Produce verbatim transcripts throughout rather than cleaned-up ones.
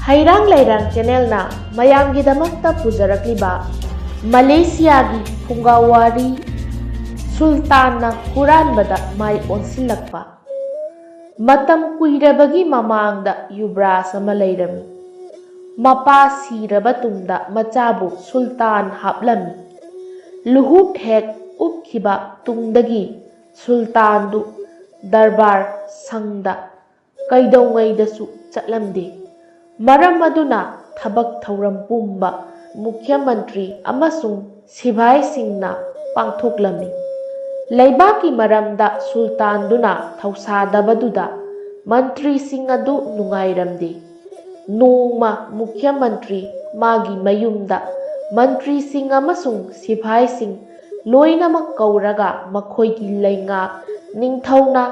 ꯍꯩꯔꯥꯡ ꯂꯩꯔꯥꯡ ꯆꯦꯅꯦꯜꯅ ꯃꯌꯥꯝꯒꯤꯗꯃꯛꯇ ꯄꯨꯖꯔꯛꯂꯤꯕ ꯃꯂꯦꯁꯤꯌꯥꯒꯤ ꯐꯨꯡꯒꯥꯋꯥꯔꯤ, ꯁꯨꯜꯇꯥꯟꯅ ꯍꯨꯔꯥꯟꯕꯗ ꯃꯥꯏ ꯑꯣꯟꯁꯤꯜꯂꯛꯄ꯫ ꯃꯇꯝ ꯀꯨꯏꯔꯕꯒꯤ ꯃꯃꯥꯡꯗ ꯌꯨꯕ꯭ꯔꯥꯖ ꯑꯃ ꯂꯩꯔꯝꯃꯤ꯫ ꯃꯄꯥ ꯁꯤꯔꯕ ꯇꯨꯡꯗ ꯃꯆꯥꯕꯨ ꯁꯨꯜꯇꯥꯟ ꯍꯥꯞꯂꯝꯃꯤ꯫ ꯂꯨꯍꯨꯞ ꯍꯦꯛ ꯎꯞꯈꯤꯕ ꯇꯨꯡꯗꯒꯤ ꯁꯨꯜꯇꯥꯟꯗꯨ ꯗꯔꯕꯥꯔ ꯁꯪꯗ ꯀꯩꯗꯧꯉꯩꯗꯁꯨ ꯆꯠꯂꯝꯗꯦ꯫ ꯃꯔꯝ ꯑꯗꯨꯅ ꯊꯕꯛ ꯊꯧꯔꯝ ꯄꯨꯝꯕ ꯃꯨꯈ꯭ꯌ ꯃꯟꯇ꯭ꯔꯤ ꯑꯃꯁꯨꯡ ꯁꯤꯐꯥꯏꯁꯤꯡꯅ ꯄꯥꯡꯊꯣꯛꯂꯝꯃꯤ꯫ ꯂꯩꯕꯥꯛꯀꯤ ꯃꯔꯝꯗ ꯁꯨꯜꯇꯥꯟꯗꯨꯅ ꯊꯧꯁꯥꯗꯕꯗꯨꯗ ꯃꯟꯇ꯭ꯔꯤꯁꯤꯡ ꯑꯗꯨ ꯅꯨꯡꯉꯥꯏꯔꯝꯗꯦ꯫ ꯅꯣꯡꯃ ꯃꯨꯈ꯭ꯌ ꯃꯟꯇ꯭ꯔꯤ ꯃꯥꯒꯤ ꯃꯌꯨꯝꯗ ꯃꯟꯇ꯭ꯔꯤꯁꯤꯡ ꯑꯃꯁꯨꯡ ꯁꯤꯐꯥꯏꯁꯤꯡ ꯂꯣꯏꯅꯃꯛ ꯀꯧꯔꯒ ꯃꯈꯣꯏꯒꯤ ꯂꯩꯉꯥꯛ ꯅꯤꯡꯊꯧꯅ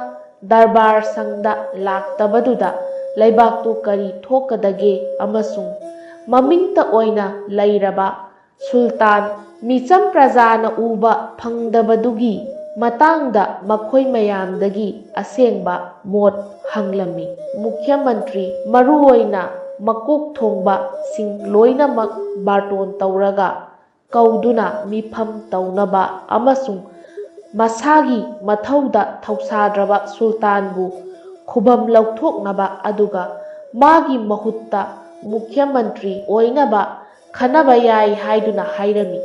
ꯗꯔꯕꯥꯔ ꯁꯪꯗ ꯂꯥꯛꯇꯕꯗꯨꯗ ꯂꯩꯕꯥꯛꯇꯨ ꯀꯔꯤ ꯊꯣꯛꯀꯗꯒꯦ ꯑꯃꯁꯨꯡ ꯃꯃꯤꯡꯇ ꯑꯣꯏꯅ ꯂꯩꯔꯕ ꯁꯨꯜꯇꯥꯟ ꯃꯤꯆꯝ ꯄ꯭ꯔꯖꯥꯅ ꯎꯕ ꯐꯪꯗꯕꯗꯨꯒꯤ ꯃꯇꯥꯡꯗ ꯃꯈꯣꯏ ꯃꯌꯥꯝꯗꯒꯤ ꯑꯁꯦꯡꯕ ꯃꯣꯠ ꯍꯪꯂꯝꯃꯤ꯫ ꯃꯨꯈ꯭ꯌ ꯃꯟꯇ꯭ꯔꯤ, ꯃꯔꯨꯑꯣꯏꯅ ꯃꯀꯣꯛ ꯊꯣꯡꯕꯁꯤꯡ ꯂꯣꯏꯅꯃꯛ ꯕꯥꯔꯇꯣꯟ ꯇꯧꯔꯒ ꯀꯧꯗꯨꯅ ꯃꯤꯐꯝ ꯇꯧꯅꯕ ꯑꯃꯁꯨꯡ ꯃꯁꯥꯒꯤ ꯃꯊꯧꯗ ꯊꯧꯁꯥꯗ꯭ꯔꯕ ꯁꯨꯜꯇꯥꯟꯕꯨ ꯈꯨꯕꯝ ꯂꯧꯊꯣꯛꯅꯕ, ꯑꯗꯨꯒ ꯃꯥꯒꯤ ꯃꯍꯨꯠꯇ ꯃꯨꯈ꯭ꯌ ꯃꯟꯇ꯭ꯔꯤ ꯑꯣꯏꯅꯕ ꯈꯟꯅꯕ ꯌꯥꯏ ꯍꯥꯏꯗꯨꯅ ꯍꯥꯏꯔꯝꯃꯤ꯫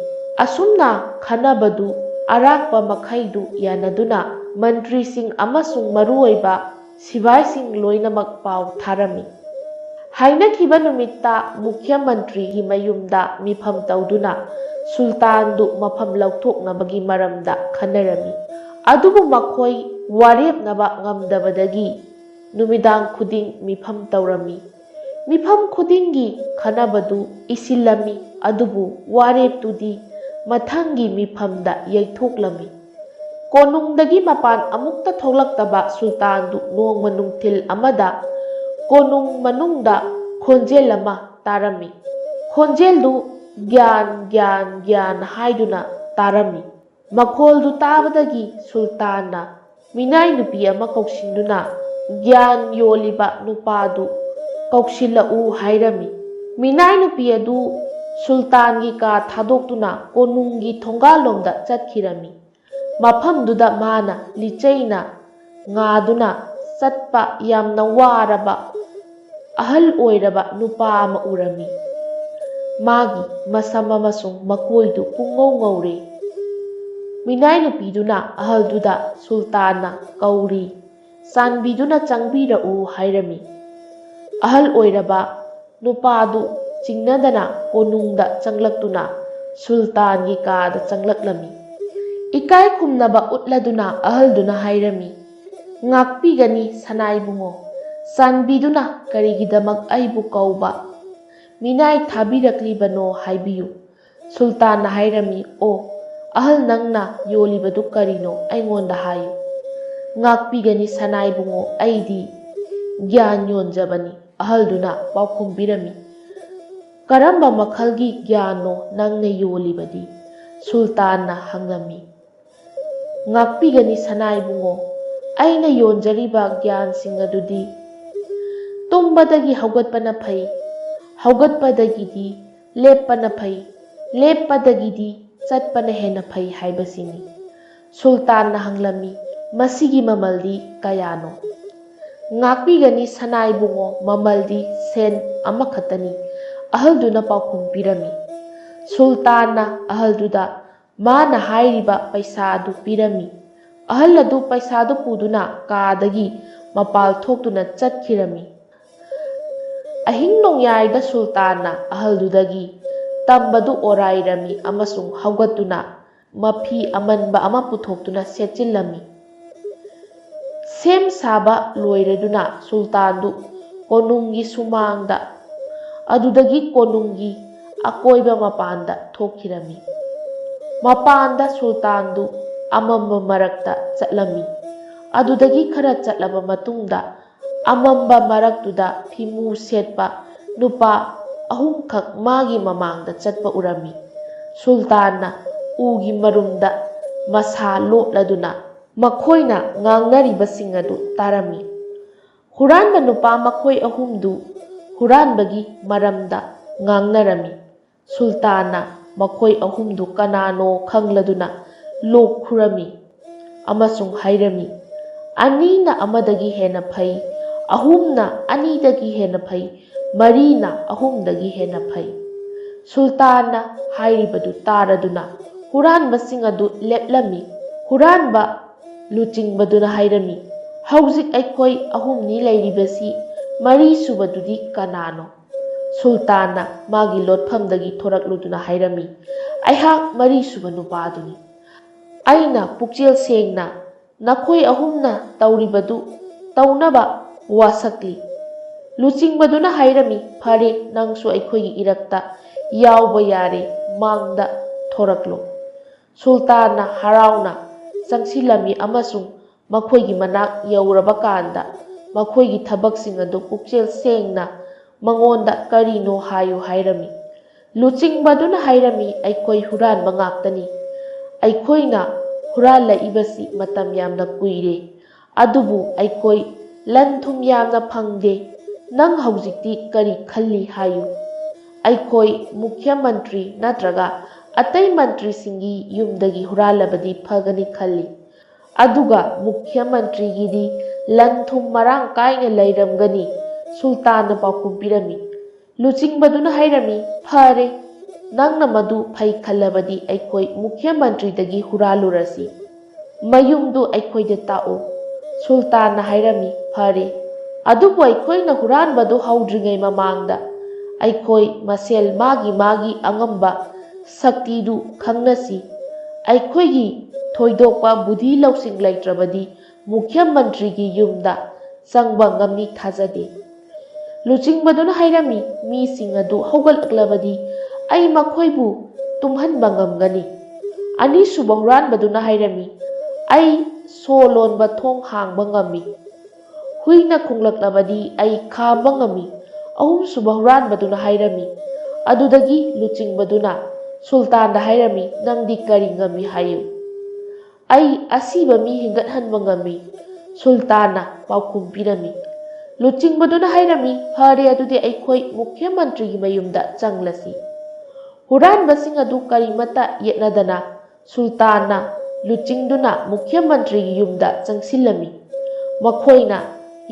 ꯑꯁꯨꯝꯅ ꯈꯟꯅꯕꯗꯨ ꯑꯔꯥꯛꯄ ꯃꯈꯩꯗꯨ ꯌꯥꯅꯗꯨꯅ ꯃꯟꯇ꯭ꯔꯤꯁꯤꯡ ꯑꯃꯁꯨꯡ ꯃꯔꯨꯑꯣꯏꯕ ꯁꯤꯐꯥꯏꯁꯤꯡ ꯂꯣꯏꯅꯃꯛ ꯄꯥꯎ ꯊꯥꯔꯝꯃꯤ꯫ ꯍꯥꯏꯅꯈꯤꯕ ꯅꯨꯃꯤꯠꯇ ꯃꯨꯈ꯭ꯌ ꯃꯟꯇ꯭ꯔꯤꯒꯤ ꯃꯌꯨꯝꯗ ꯃꯤꯐꯝ ꯇꯧꯗꯨꯅ ꯁꯨꯜꯇꯥꯟꯗꯨ ꯃꯐꯝ ꯂꯧꯊꯣꯛꯅꯕꯒꯤ ꯃꯔꯝꯗ ꯈꯟꯅꯔꯝꯃꯤ꯫ ꯑꯗꯨꯕꯨ ꯃꯈꯣꯏ ꯋꯥꯔꯦꯞꯅꯕ ꯉꯝꯗꯕꯗꯒꯤ ꯅꯨꯃꯤꯗꯥꯡ ꯈꯨꯗꯤꯡ ꯃꯤꯐꯝ ꯇꯧꯔꯝꯃꯤ꯫ ꯃꯤꯐꯝ ꯈꯨꯗꯤꯡꯒꯤ ꯈꯟꯅꯕꯗꯨ ꯏꯁꯤꯜꯂꯝꯃꯤ, ꯑꯗꯨꯕꯨ ꯋꯥꯔꯦꯞꯇꯨꯗꯤ ꯃꯊꯪꯒꯤ ꯃꯤꯐꯝꯗ ꯌꯩꯊꯣꯛꯂꯝꯃꯤ꯫ ꯀꯣꯅꯨꯡꯗꯒꯤ ꯃꯄꯥꯟ ꯑꯃꯨꯛꯇ ꯊꯣꯛꯂꯛꯇꯕ ꯁꯨꯜꯇꯥꯟꯗꯨ ꯅꯣꯡꯃ ꯅꯨꯡꯊꯤꯜ ꯑꯃꯗ ꯀꯣꯅꯨꯡ ꯃꯅꯨꯡꯗ ꯈꯣꯟꯖꯦꯜ ꯑꯃ ꯇꯥꯔꯝꯃꯤ꯫ ꯈꯣꯟꯖꯦꯜꯗꯨ "ꯒ꯭ꯌꯥꯟ, ꯒ꯭ꯌꯥꯟ, ꯒ꯭ꯌꯥꯟ" ꯍꯥꯏꯗꯨꯅ ꯇꯥꯔꯝꯃꯤ꯫ ꯃꯈꯣꯜꯗꯨ ꯇꯥꯕꯗꯒꯤ ꯁꯨꯜꯇꯥꯟꯅ ꯃꯤꯅꯥꯏ ꯅꯨꯄꯤ ꯑꯃ ꯀꯧꯁꯤꯟꯗꯨꯅ ꯒ꯭ꯌꯥꯟ ꯌꯣꯜꯂꯤꯕ ꯅꯨꯄꯥꯗꯨ ꯀꯧꯁꯤꯜꯂꯛꯎ ꯍꯥꯏꯔꯝꯃꯤ꯫ ꯃꯤꯅꯥꯏ ꯅꯨꯄꯤ ꯑꯗꯨ ꯁꯨꯜꯇꯥꯟꯒꯤ ꯀꯥ ꯊꯥꯗꯣꯛꯇꯨꯅ ꯀꯣꯅꯨꯡꯒꯤ ꯊꯣꯡꯒꯥꯜꯂꯣꯝꯗ ꯆꯠꯈꯤꯔꯝꯃꯤ꯫ ꯃꯐꯝꯗꯨꯗ ꯃꯥꯅ ꯂꯤꯆꯩꯅ ꯉꯥꯗꯨꯅ ꯆꯠꯄ ꯌꯥꯝꯅ ꯋꯥꯔꯕ ꯑꯍꯜ ꯑꯣꯏꯔꯕ ꯅꯨꯄꯥ ꯑꯃ ꯎꯔꯝꯃꯤ꯫ ꯃꯥꯒꯤ ꯃꯁꯝ ꯑꯃꯁꯨꯡ ꯃꯀꯣꯏꯗꯨ ꯄꯨꯡꯉꯧ ꯉꯧꯔꯦ꯫ ꯃꯤꯅꯥꯏ ꯅꯨꯄꯤꯗꯨꯅ ꯑꯍꯜꯗꯨꯗ ꯁꯨꯜꯇꯥꯟꯅ ꯀꯧꯔꯤ, ꯆꯥꯟꯕꯤꯗꯨꯅ ꯆꯪꯕꯤꯔꯛꯎ ꯍꯥꯏꯔꯝꯃꯤ꯫ ꯑꯍꯜ ꯑꯣꯏꯔꯕ ꯅꯨꯄꯥꯗꯨ ꯆꯤꯡꯅꯗꯅ ꯀꯣꯅꯨꯡꯗ ꯆꯪꯂꯛꯇꯨꯅ ꯁꯨꯜꯇꯥꯟꯒꯤ ꯀꯥꯗ ꯆꯪꯂꯛꯂꯝꯃꯤ꯫ ꯏꯀꯥꯏ ꯈꯨꯝꯅꯕ ꯎꯠꯂꯗꯨꯅ ꯑꯍꯜꯗꯨꯅ ꯍꯥꯏꯔꯝꯃꯤ, "ꯉꯥꯛꯄꯤꯒꯅꯤ ꯁꯅꯥꯏꯕꯨꯡꯉꯣ, ꯆꯥꯟꯕꯤꯗꯨꯅ ꯀꯔꯤꯒꯤꯗꯃꯛ ꯑꯩꯕꯨ ꯀꯧꯕ ꯃꯤꯅꯥꯏ ꯊꯥꯕꯤꯔꯛꯂꯤꯕꯅꯣ ꯍꯥꯏꯕꯤꯌꯨ꯫ ꯁꯨꯜꯇꯥꯟꯅ ꯍꯥꯏꯔꯝꯃꯤ, "ꯑꯣ, ꯑꯍꯜ ꯅꯪꯅ ꯌꯣꯜꯂꯤꯕꯗꯨ ꯀꯔꯤꯅꯣ ꯑꯩꯉꯣꯟꯗ ꯍꯥꯏꯌꯨ"꯫ "ꯉꯥꯛꯄꯤꯒꯅꯤ ꯁꯅꯥꯏꯕꯨꯡꯉꯣ, ꯑꯩꯗꯤ ꯒ꯭ꯌꯥꯟ ꯌꯣꯟꯖꯕꯅꯤ"꯫ ꯑꯍꯜꯗꯨꯅ ꯄꯥꯎꯈꯨꯝ ꯄꯤꯔꯝꯃꯤ꯫ "ꯀꯔꯝꯕ ꯃꯈꯜꯒꯤ ꯒ꯭ꯌꯥꯟꯅꯣ ꯅꯪꯅ ꯌꯣꯜꯂꯤꯕꯗꯤ?" ꯁꯨꯜꯇꯥꯟꯅ ꯍꯪꯂꯝꯃꯤ꯫ "ꯉꯥꯛꯄꯤꯒꯅꯤ ꯁꯅꯥꯏꯕꯨꯡꯉꯣ, ꯑꯩꯅ ꯌꯣꯟꯖꯔꯤꯕ ꯒ꯭ꯌꯥꯟꯁꯤꯡ ꯑꯗꯨꯗꯤ ꯇꯨꯝꯕꯗꯒꯤ ꯍꯧꯒꯠꯄꯅ ꯐꯩ, ꯍꯧꯒꯠꯄꯗꯒꯤꯗꯤ ꯂꯦꯞꯄꯅ ꯐꯩ, ꯂꯦꯞꯄꯗꯒꯤꯗꯤ ꯆꯠꯄꯅ ꯍꯦꯟꯅ ꯐꯩ ꯍꯥꯏꯕꯁꯤꯅꯤ"꯫ ꯁꯨꯜꯇꯥꯟꯅ ꯍꯪꯂꯝꯃꯤ, "ꯃꯁꯤꯒꯤ ꯃꯃꯜꯗꯤ ꯀꯌꯥꯅꯣ?" "ꯉꯥꯛꯄꯤꯒꯅꯤ ꯁꯅꯥꯏꯕꯨꯡꯉꯣ, ꯃꯃꯜꯗꯤ ꯁꯦꯟ ꯑꯃꯈꯛꯇꯅꯤ"꯫ ꯑꯍꯜꯗꯨꯅ ꯄꯥꯎꯈꯨꯝ ꯄꯤꯔꯝꯃꯤ꯫ ꯁꯨꯜꯇꯥꯟꯅ ꯑꯍꯜꯗꯨꯗ ꯃꯥꯅ ꯍꯥꯏꯔꯤꯕ ꯄꯩꯁꯥ ꯑꯗꯨ ꯄꯤꯔꯝꯃꯤ꯫ ꯑꯍꯜ ꯑꯗꯨ ꯄꯩꯁꯥꯗꯨ ꯄꯨꯗꯨꯅ ꯀꯥꯗꯒꯤ ꯃꯄꯥꯜ ꯊꯣꯛꯇꯨꯅ ꯆꯠꯈꯤꯔꯝꯃꯤ꯫ ꯑꯍꯤꯡ ꯅꯣꯡꯌꯥꯏꯗ ꯁꯨꯜꯇꯥꯟꯅ ꯑꯍꯜꯗꯨꯗꯒꯤ ꯇꯝꯕꯗꯨ ꯑꯣꯔꯥꯏꯔꯝꯃꯤ ꯑꯃꯁꯨꯡ ꯍꯧꯒꯠꯇꯨꯅ ꯃꯐꯤ ꯑꯃꯟꯕ ꯑꯃ ꯄꯨꯊꯣꯛꯇꯨꯅ ꯁꯦꯠꯆꯤꯜꯂꯝꯃꯤ꯫ ꯁꯦꯝ ꯁꯥꯕ ꯂꯣꯏꯔꯗꯨꯅ ꯁꯨꯜꯇꯥꯟꯗꯨ ꯀꯣꯅꯨꯡꯒꯤ ꯁꯨꯃꯥꯡꯗ, ꯑꯗꯨꯗꯒꯤ ꯀꯣꯅꯨꯡꯒꯤ ꯑꯀꯣꯏꯕ ꯃꯄꯥꯟꯗ ꯊꯣꯛꯈꯤꯔꯝꯃꯤ꯫ ꯃꯄꯥꯟꯗ ꯁꯨꯜꯇꯥꯟꯗꯨ ꯑꯃꯝꯕ ꯃꯔꯛꯇ ꯆꯠꯂꯝꯃꯤ꯫ ꯑꯗꯨꯗꯒꯤ ꯈꯔ ꯆꯠꯂꯕ ꯃꯇꯨꯡꯗ ꯑꯃꯝꯕ ꯃꯔꯛꯇꯨꯗ ꯐꯤꯃꯨ ꯁꯦꯠꯄ ꯅꯨꯄꯥ ꯑꯍꯨꯝꯈꯛ ꯃꯥꯒꯤ ꯃꯃꯥꯡꯗ ꯆꯠꯄ ꯎꯔꯝꯃꯤ꯫ ꯁꯨꯜꯇꯥꯟꯅ ꯎꯒꯤ ꯃꯔꯨꯝꯗ ꯃꯁꯥ ꯂꯣꯠꯂꯗꯨꯅ ꯃꯈꯣꯏꯅ ꯉꯥꯡꯅꯔꯤꯕꯁꯤꯡ ꯑꯗꯨ ꯇꯥꯔꯝꯃꯤ꯫ ꯍꯨꯔꯥꯟꯕ ꯅꯨꯄꯥ ꯃꯈꯣꯏ ꯑꯍꯨꯝꯗꯨ ꯍꯨꯔꯥꯟꯕꯒꯤ ꯃꯔꯝꯗ ꯉꯥꯡꯅꯔꯝꯃꯤ꯫ ꯁꯨꯜꯇꯥꯟꯅ ꯃꯈꯣꯏ ꯑꯍꯨꯝꯗꯨ ꯀꯅꯥꯅꯣ ꯈꯪꯂꯗꯨꯅ ꯂꯣꯛ ꯈꯨꯔꯝꯃꯤ ꯑꯃꯁꯨꯡ ꯍꯥꯏꯔꯝꯃꯤ, "ꯑꯅꯤꯅ ꯑꯃꯗꯒꯤ ꯍꯦꯟꯅ ꯐꯩ, ꯑꯍꯨꯝꯅ ꯑꯅꯤꯗꯒꯤ ꯍꯦꯟꯅ ꯐꯩ, ꯃꯔꯤꯅ ꯑꯍꯨꯝꯗꯒꯤ ꯍꯦꯟꯅ ꯐꯩ꯫" ꯁꯨꯜꯇꯥꯟꯅ ꯍꯥꯏꯔꯤꯕꯗꯨ ꯇꯥꯔꯗꯨꯅ ꯍꯨꯔꯥꯟꯕꯁꯤꯡ ꯑꯗꯨ ꯂꯦꯞꯂꯝꯃꯤ꯫ ꯍꯨꯔꯥꯟꯕ ꯂꯨꯆꯤꯡꯕꯗꯨꯅ ꯍꯥꯏꯔꯝꯃꯤ, "ꯍꯧꯖꯤꯛ ꯑꯩꯈꯣꯏ ꯑꯍꯨꯝꯅꯤ ꯂꯩꯔꯤꯕꯁꯤ, ꯃꯔꯤꯁꯨꯕꯗꯨꯗꯤ ꯀꯅꯥꯅꯣ?" ꯁꯨꯜꯇꯥꯟꯅ ꯃꯥꯒꯤ ꯂꯣꯠꯐꯝꯗꯒꯤ ꯊꯣꯔꯛꯂꯨꯗꯨꯅ ꯍꯥꯏꯔꯝꯃꯤ, "ꯑꯩꯍꯥꯛ ꯃꯔꯤꯁꯨꯕ ꯅꯨꯄꯥꯗꯨꯅꯤ꯫ ꯑꯩꯅ ꯄꯨꯛꯆꯦꯜ ꯁꯦꯡꯅ ꯅꯈꯣꯏ ꯑꯍꯨꯝꯅ ꯇꯧꯔꯤꯕꯗꯨ ꯇꯧꯅꯕ ꯋꯥꯁꯛꯂꯤ꯫" ꯂꯨꯆꯤꯡꯕꯗꯨꯅ ꯍꯥꯏꯔꯝꯃꯤ, "ꯐꯔꯦ, ꯅꯪꯁꯨ ꯑꯩꯈꯣꯏꯒꯤ ꯏꯔꯛꯇ ꯌꯥꯎꯕ ꯌꯥꯔꯦ, ꯃꯥꯡꯗ ꯊꯣꯔꯛꯂꯣ꯫" ꯁꯨꯜꯇꯥꯟꯅ ꯍꯔꯥꯎꯅ ꯆꯪꯁꯤꯜꯂꯝꯃꯤ ꯑꯃꯁꯨꯡ ꯃꯈꯣꯏꯒꯤ ꯃꯅꯥꯛ ꯌꯧꯔꯕ ꯀꯥꯟꯗ ꯃꯈꯣꯏꯒꯤ ꯊꯕꯛꯁꯤꯡ ꯑꯗꯨ ꯄꯨꯛꯆꯦꯜ ꯁꯦꯡꯅ ꯃꯉꯣꯟꯗ ꯀꯔꯤꯅꯣ ꯍꯥꯏꯌꯨ ꯍꯥꯏꯔꯝꯃꯤ꯫ ꯂꯨꯆꯤꯡꯕꯗꯨꯅ ꯍꯥꯏꯔꯝꯃꯤ, "ꯑꯩꯈꯣꯏ ꯍꯨꯔꯥꯟꯕ ꯉꯥꯛꯇꯅꯤ꯫ ꯑꯩꯈꯣꯏꯅ ꯍꯨꯔꯥꯜꯂꯛꯏꯕꯁꯤ ꯃꯇꯝ ꯌꯥꯝꯅ ꯀꯨꯏꯔꯦ, ꯑꯗꯨꯕꯨ ꯑꯩꯈꯣꯏ ꯂꯟ ꯊꯨꯝ ꯌꯥꯝꯅ ꯐꯪꯗꯦ꯫ ꯅꯪ ꯍꯧꯖꯤꯛꯇꯤ ꯀꯔꯤ ꯈꯜꯂꯤ ꯍꯥꯏꯌꯨ? ꯑꯩꯈꯣꯏ ꯃꯨꯈ꯭ꯌ ꯃꯟꯇ꯭ꯔꯤ ꯅꯠꯇ꯭ꯔꯒ ꯑꯇꯩ ꯃꯟꯇ꯭ꯔꯤꯁꯤꯡꯒꯤ ꯌꯨꯝꯗꯒꯤ ꯍꯨꯔꯥꯜꯂꯕꯗꯤ ꯐꯒꯅꯤ ꯈꯜꯂꯤ꯫ ꯑꯗꯨꯒ ꯃꯨꯈ꯭ꯌ ꯃꯟꯇ꯭ꯔꯤꯒꯤꯗꯤ ꯂꯟ ꯊꯨꯝ ꯃꯔꯥꯡ ꯀꯥꯏꯅ ꯂꯩꯔꯝꯒꯅꯤ꯫" ꯁꯨꯜꯇꯥꯟꯅ ꯄꯥꯎꯈꯨꯝ ꯄꯤꯔꯝꯃꯤ꯫ ꯂꯨꯆꯤꯡꯕꯗꯨꯅ ꯍꯥꯏꯔꯝꯃꯤ, "ꯐꯔꯦ, ꯅꯪꯅ ꯃꯗꯨ ꯐꯩ ꯈꯜꯂꯕꯗꯤ ꯑꯩꯈꯣꯏ ꯃꯨꯈ꯭ꯌ ꯃꯟꯇ꯭ꯔꯤꯗꯒꯤ ꯍꯨꯔꯥꯜꯂꯨꯔꯁꯤ꯫ ꯃꯌꯨꯝꯗꯨ ꯑꯩꯈꯣꯏꯗ ꯇꯥꯛꯎ꯫" ꯁꯨꯜꯇꯥꯟꯅ ꯍꯥꯏꯔꯝꯃꯤ, "ꯐꯔꯦ, ꯑꯗꯨꯕꯨ ꯑꯩꯈꯣꯏꯅ ꯍꯨꯔꯥꯟꯕꯗꯨ ꯍꯧꯗ꯭ꯔꯤꯉꯩ ꯃꯃꯥꯡꯗ ꯑꯩꯈꯣꯏ ꯃꯁꯦꯜ ꯃꯥꯒꯤ ꯃꯥꯒꯤ ꯑꯉꯝꯕ ꯁꯛꯇꯤꯗꯨ ꯈꯪꯅꯁꯤ꯫ ꯑꯩꯈꯣꯏꯒꯤ ꯊꯣꯏꯗꯣꯛꯄ ꯕꯨꯙꯤ ꯂꯧꯁꯤꯡ ꯂꯩꯇ꯭ꯔꯕꯗꯤ ꯃꯨꯈ꯭ꯌ ꯃꯟꯇ꯭ꯔꯤꯒꯤ ꯌꯨꯝꯗ ꯆꯪꯕ ꯉꯝꯃꯤ ꯊꯥꯖꯗꯦ꯫" ꯂꯨꯆꯤꯡꯕꯗꯨꯅ ꯍꯥꯏꯔꯝꯃꯤ, "ꯃꯤꯁꯤꯡ ꯑꯗꯨ ꯍꯧꯒꯠꯂꯛꯂꯕꯗꯤ ꯑꯩ ꯃꯈꯣꯏꯕꯨ ꯇꯨꯝꯍꯟꯕ ꯉꯝꯒꯅꯤ꯫" ꯑꯅꯤꯁꯨꯕ ꯍꯨꯔꯥꯟꯕꯗꯨꯅ ꯍꯥꯏꯔꯝꯃꯤ, "ꯑꯩ ꯁꯣ ꯂꯣꯟꯕ ꯊꯣꯡ ꯍꯥꯡꯕ ꯉꯝꯃꯤ꯫ ꯍꯨꯏꯅ ꯈꯣꯡꯂꯛꯂꯕꯗꯤ ꯑꯩ ꯈꯥꯝꯕ ꯉꯝꯃꯤ꯫" ꯑꯍꯨꯝꯁꯨꯕ ꯍꯨꯔꯥꯟꯕꯗꯨꯅ ꯍꯥꯏꯔꯝꯃꯤ꯫ ꯑꯗꯨꯗꯒꯤ ꯂꯨꯆꯤꯡꯕꯗꯨꯅ ꯁꯨꯜꯇꯥꯟꯗ ꯍꯥꯏꯔꯝꯃꯤ, "ꯅꯪꯗꯤ ꯀꯔꯤ ꯉꯝꯃꯤ ꯍꯥꯏꯌꯨ?" "ꯑꯩ ꯑꯁꯤꯕ ꯃꯤ ꯍꯤꯡꯒꯠꯍꯟꯕ ꯉꯝꯃꯤ꯫" ꯁꯨꯜꯇꯥꯟꯅ ꯄꯥꯎꯈꯨꯝ ꯄꯤꯔꯝꯃꯤ꯫ ꯂꯨꯆꯤꯡꯕꯗꯨꯅ ꯍꯥꯏꯔꯝꯃꯤ, "ꯐꯔꯦ, ꯑꯗꯨꯗꯤ ꯑꯩꯈꯣꯏ ꯃꯨꯈ꯭ꯌ ꯃꯟꯇ꯭ꯔꯤꯒꯤ ꯃꯌꯨꯝꯗ ꯆꯪꯂꯁꯤ"꯫ ꯍꯨꯔꯥꯟꯕꯁꯤꯡ ꯑꯗꯨ ꯀꯔꯤꯃꯠꯇ ꯌꯦꯠꯅꯗꯅ ꯁꯨꯜꯇꯥꯟꯅ ꯂꯨꯆꯤꯡꯗꯨꯅ ꯃꯨꯈ꯭ꯌ ꯃꯟꯇ꯭ꯔꯤꯒꯤ ꯌꯨꯝꯗ ꯆꯪꯁꯤꯜꯂꯝꯃꯤ꯫ ꯃꯈꯣꯏꯅ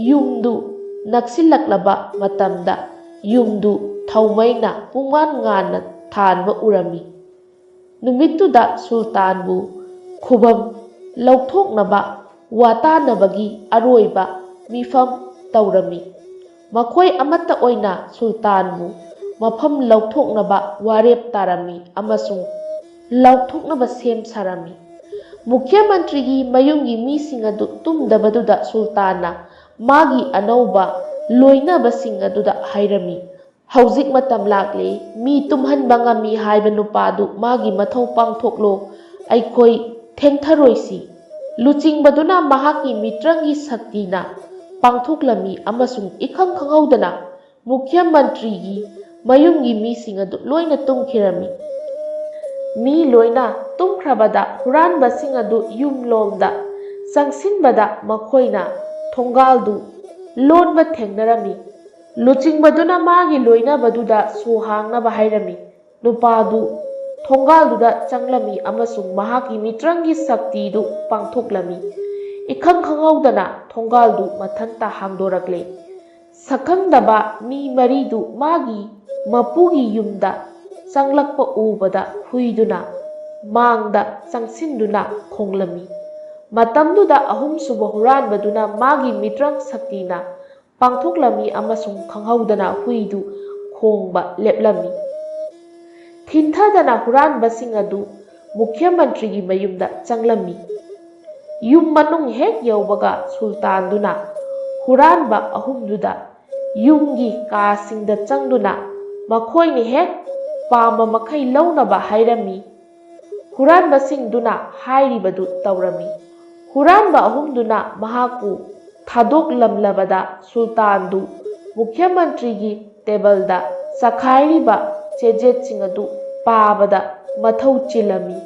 ꯌꯨꯝꯗꯨ ꯅꯛꯁꯤꯜꯂꯛꯂꯕ ꯃꯇꯝꯗ ꯌꯨꯝꯗꯨ ꯊꯧꯃꯩꯅ ꯄꯨꯡꯉꯥꯟ ꯉꯥꯟꯅ ꯊꯥꯟꯕ ꯎꯔꯝꯃꯤ꯫ ꯅꯨꯃꯤꯠꯇꯨꯗ ꯁꯨꯜꯇꯥꯟꯕꯨ ꯈꯨꯕꯝ ꯂꯧꯊꯣꯛꯅꯕ ꯋꯥꯇꯥꯅꯕꯒꯤ ꯑꯔꯣꯏꯕ ꯃꯤꯐꯝ ꯇꯧꯔꯝꯃꯤ꯫ ꯃꯈꯣꯏ ꯑꯃꯠꯇ ꯑꯣꯏꯅ ꯁꯨꯜꯇꯥꯟꯕꯨ ꯃꯐꯝ ꯂꯧꯊꯣꯛꯅꯕ ꯋꯥꯔꯦꯞ ꯇꯥꯔꯝꯃꯤ ꯑꯃꯁꯨꯡ ꯂꯧꯊꯣꯛꯅꯕ ꯁꯦꯝ ꯁꯥꯔꯝꯃꯤ꯫ ꯃꯨꯈ꯭ꯌ ꯃꯟꯇ꯭ꯔꯤꯒꯤ ꯃꯌꯨꯝꯒꯤ ꯃꯤꯁꯤꯡ ꯑꯗꯨ ꯇꯨꯝꯗꯕꯗꯨꯗ ꯁꯨꯜꯇꯥꯟꯅ ꯃꯥꯒꯤ ꯑꯅꯧꯕ ꯂꯣꯏꯅꯕꯁꯤꯡ ꯑꯗꯨꯗ ꯍꯥꯏꯔꯝꯃꯤ, "ꯍꯧꯖꯤꯛ ꯃꯇꯝ ꯂꯥꯛꯂꯦ, ꯃꯤ ꯇꯨꯝꯍꯟꯕ ꯉꯝꯃꯤ ꯍꯥꯏꯕ ꯅꯨꯄꯥꯗꯨ ꯃꯥꯒꯤ ꯃꯊꯧ ꯄꯥꯡꯊꯣꯛꯂꯣ, ꯑꯩꯈꯣꯏ ꯊꯦꯡꯊꯔꯣꯏꯁꯤ"꯫ ꯂꯨꯆꯤꯡꯕꯗꯨꯅ ꯃꯍꯥꯛꯀꯤ ꯃꯤꯇ꯭ꯔꯪꯒꯤ ꯁꯛꯇꯤꯅ ꯄꯥꯡꯊꯣꯛꯂꯝꯃꯤ ꯑꯃꯁꯨꯡ ꯏꯈꯪ ꯈꯪꯍꯧꯗꯅ ꯃꯨꯈ꯭ꯌ ꯃꯟꯇ꯭ꯔꯤꯒꯤ ꯃꯌꯨꯝꯒꯤ ꯃꯤꯁꯤꯡ ꯑꯗꯨ ꯂꯣꯏꯅ ꯇꯨꯝꯈꯤꯔꯝꯃꯤ꯫ ꯃꯤ ꯂꯣꯏꯅ ꯇꯨꯝꯈ꯭ꯔꯕꯗ ꯍꯨꯔꯥꯟꯕꯁꯤꯡ ꯑꯗꯨ ꯌꯨꯝꯂꯣꯝꯗ ꯆꯪꯁꯤꯟꯕꯗ ꯃꯈꯣꯏꯅ ꯊꯣꯡꯒꯥꯜꯗꯨ ꯂꯣꯟꯕ ꯊꯦꯡꯅꯔꯝꯃꯤ꯫ ꯂꯨꯆꯤꯡꯕꯗꯨꯅ ꯃꯥꯒꯤ ꯂꯣꯏꯅꯕꯗꯨꯗ ꯁꯣ ꯍꯥꯡꯅꯕ ꯍꯥꯏꯔꯝꯃꯤ꯫ ꯅꯨꯄꯥꯗꯨ ꯊꯣꯡꯒꯥꯜꯗꯨꯗ ꯆꯪꯂꯝꯃꯤ ꯑꯃꯁꯨꯡ ꯃꯍꯥꯛꯀꯤ ꯃꯤꯇ꯭ꯔꯪꯒꯤ ꯁꯛꯇꯤꯗꯨ ꯄꯥꯡꯊꯣꯛꯂꯝꯃꯤ꯫ ꯏꯈꯪ ꯈꯪꯍꯧꯗꯅ ꯊꯣꯡꯒꯥꯜꯗꯨ ꯃꯊꯟꯇ ꯍꯥꯡꯗꯣꯔꯛꯂꯦ꯫ ꯁꯛꯈꯪꯗꯕ ꯃꯤ ꯃꯔꯤꯗꯨ ꯃꯥꯒꯤ ꯃꯄꯨꯒꯤ ꯌꯨꯝꯗ ꯆꯪꯂꯛꯄ ꯎꯕꯗ ꯍꯨꯏꯗꯨꯅ ꯃꯥꯡꯗ ꯆꯪꯁꯤꯟꯗꯨꯅ ꯈꯣꯡꯂꯝꯃꯤ꯫ ꯃꯇꯝꯗꯨꯗ ꯑꯍꯨꯝꯁꯨꯕ ꯍꯨꯔꯥꯟꯕꯗꯨꯅ ꯃꯥꯒꯤ ꯃꯤꯇ꯭ꯔꯪ ꯁꯛꯇꯤꯅ ꯄꯥꯡꯊꯣꯛꯂꯝꯃꯤ ꯑꯃꯁꯨꯡ ꯈꯪꯍꯧꯗꯅ ꯍꯨꯏꯗꯨ ꯈꯣꯡꯕ ꯂꯦꯞꯂꯝꯃꯤ꯫ ꯊꯤꯟꯊꯗꯅ ꯍꯨꯔꯥꯟꯕꯁꯤꯡ ꯑꯗꯨ ꯃꯨꯈ꯭ꯌ ꯃꯟꯇ꯭ꯔꯤꯒꯤ ꯃꯌꯨꯝꯗ ꯆꯪꯂꯝꯃꯤ꯫ ꯌꯨꯝ ꯃꯅꯨꯡ ꯍꯦꯛ ꯌꯧꯕꯒ ꯁꯨꯜꯇꯥꯟꯗꯨꯅ ꯍꯨꯔꯥꯟꯕ ꯑꯍꯨꯝꯗꯨꯗ ꯌꯨꯝꯒꯤ ꯀꯥꯁꯤꯡꯗ ꯆꯪꯗꯨꯅ ꯃꯈꯣꯏꯅ ꯍꯦꯛ ꯄꯥꯝꯕ ꯃꯈꯩ ꯂꯧꯅꯕ ꯍꯥꯏꯔꯝꯃꯤ꯫ ꯍꯨꯔꯥꯟꯕꯁꯤꯡꯗꯨꯅ ꯍꯥꯏꯔꯤꯕꯗꯨ ꯇꯧꯔꯝꯃꯤ꯫ ꯍꯨꯔꯥꯟꯕ ꯑꯍꯨꯝꯗꯨꯅ ꯃꯍꯥꯛꯄꯨ ꯊꯥꯗꯣꯛꯂꯝꯂꯕꯗ ꯁꯨꯜꯇꯥꯟꯗꯨ ꯃꯨꯈ꯭ꯌ ꯃꯟꯇ꯭ꯔꯤꯒꯤ ꯇꯦꯕꯜꯗ ꯆꯈꯥꯏꯔꯤꯕ ꯆꯦꯖꯦꯠꯁꯤꯡ ꯑꯗꯨ ꯄꯥꯕꯗ ꯃꯊꯧ ꯆꯤꯜꯂꯝꯃꯤ꯫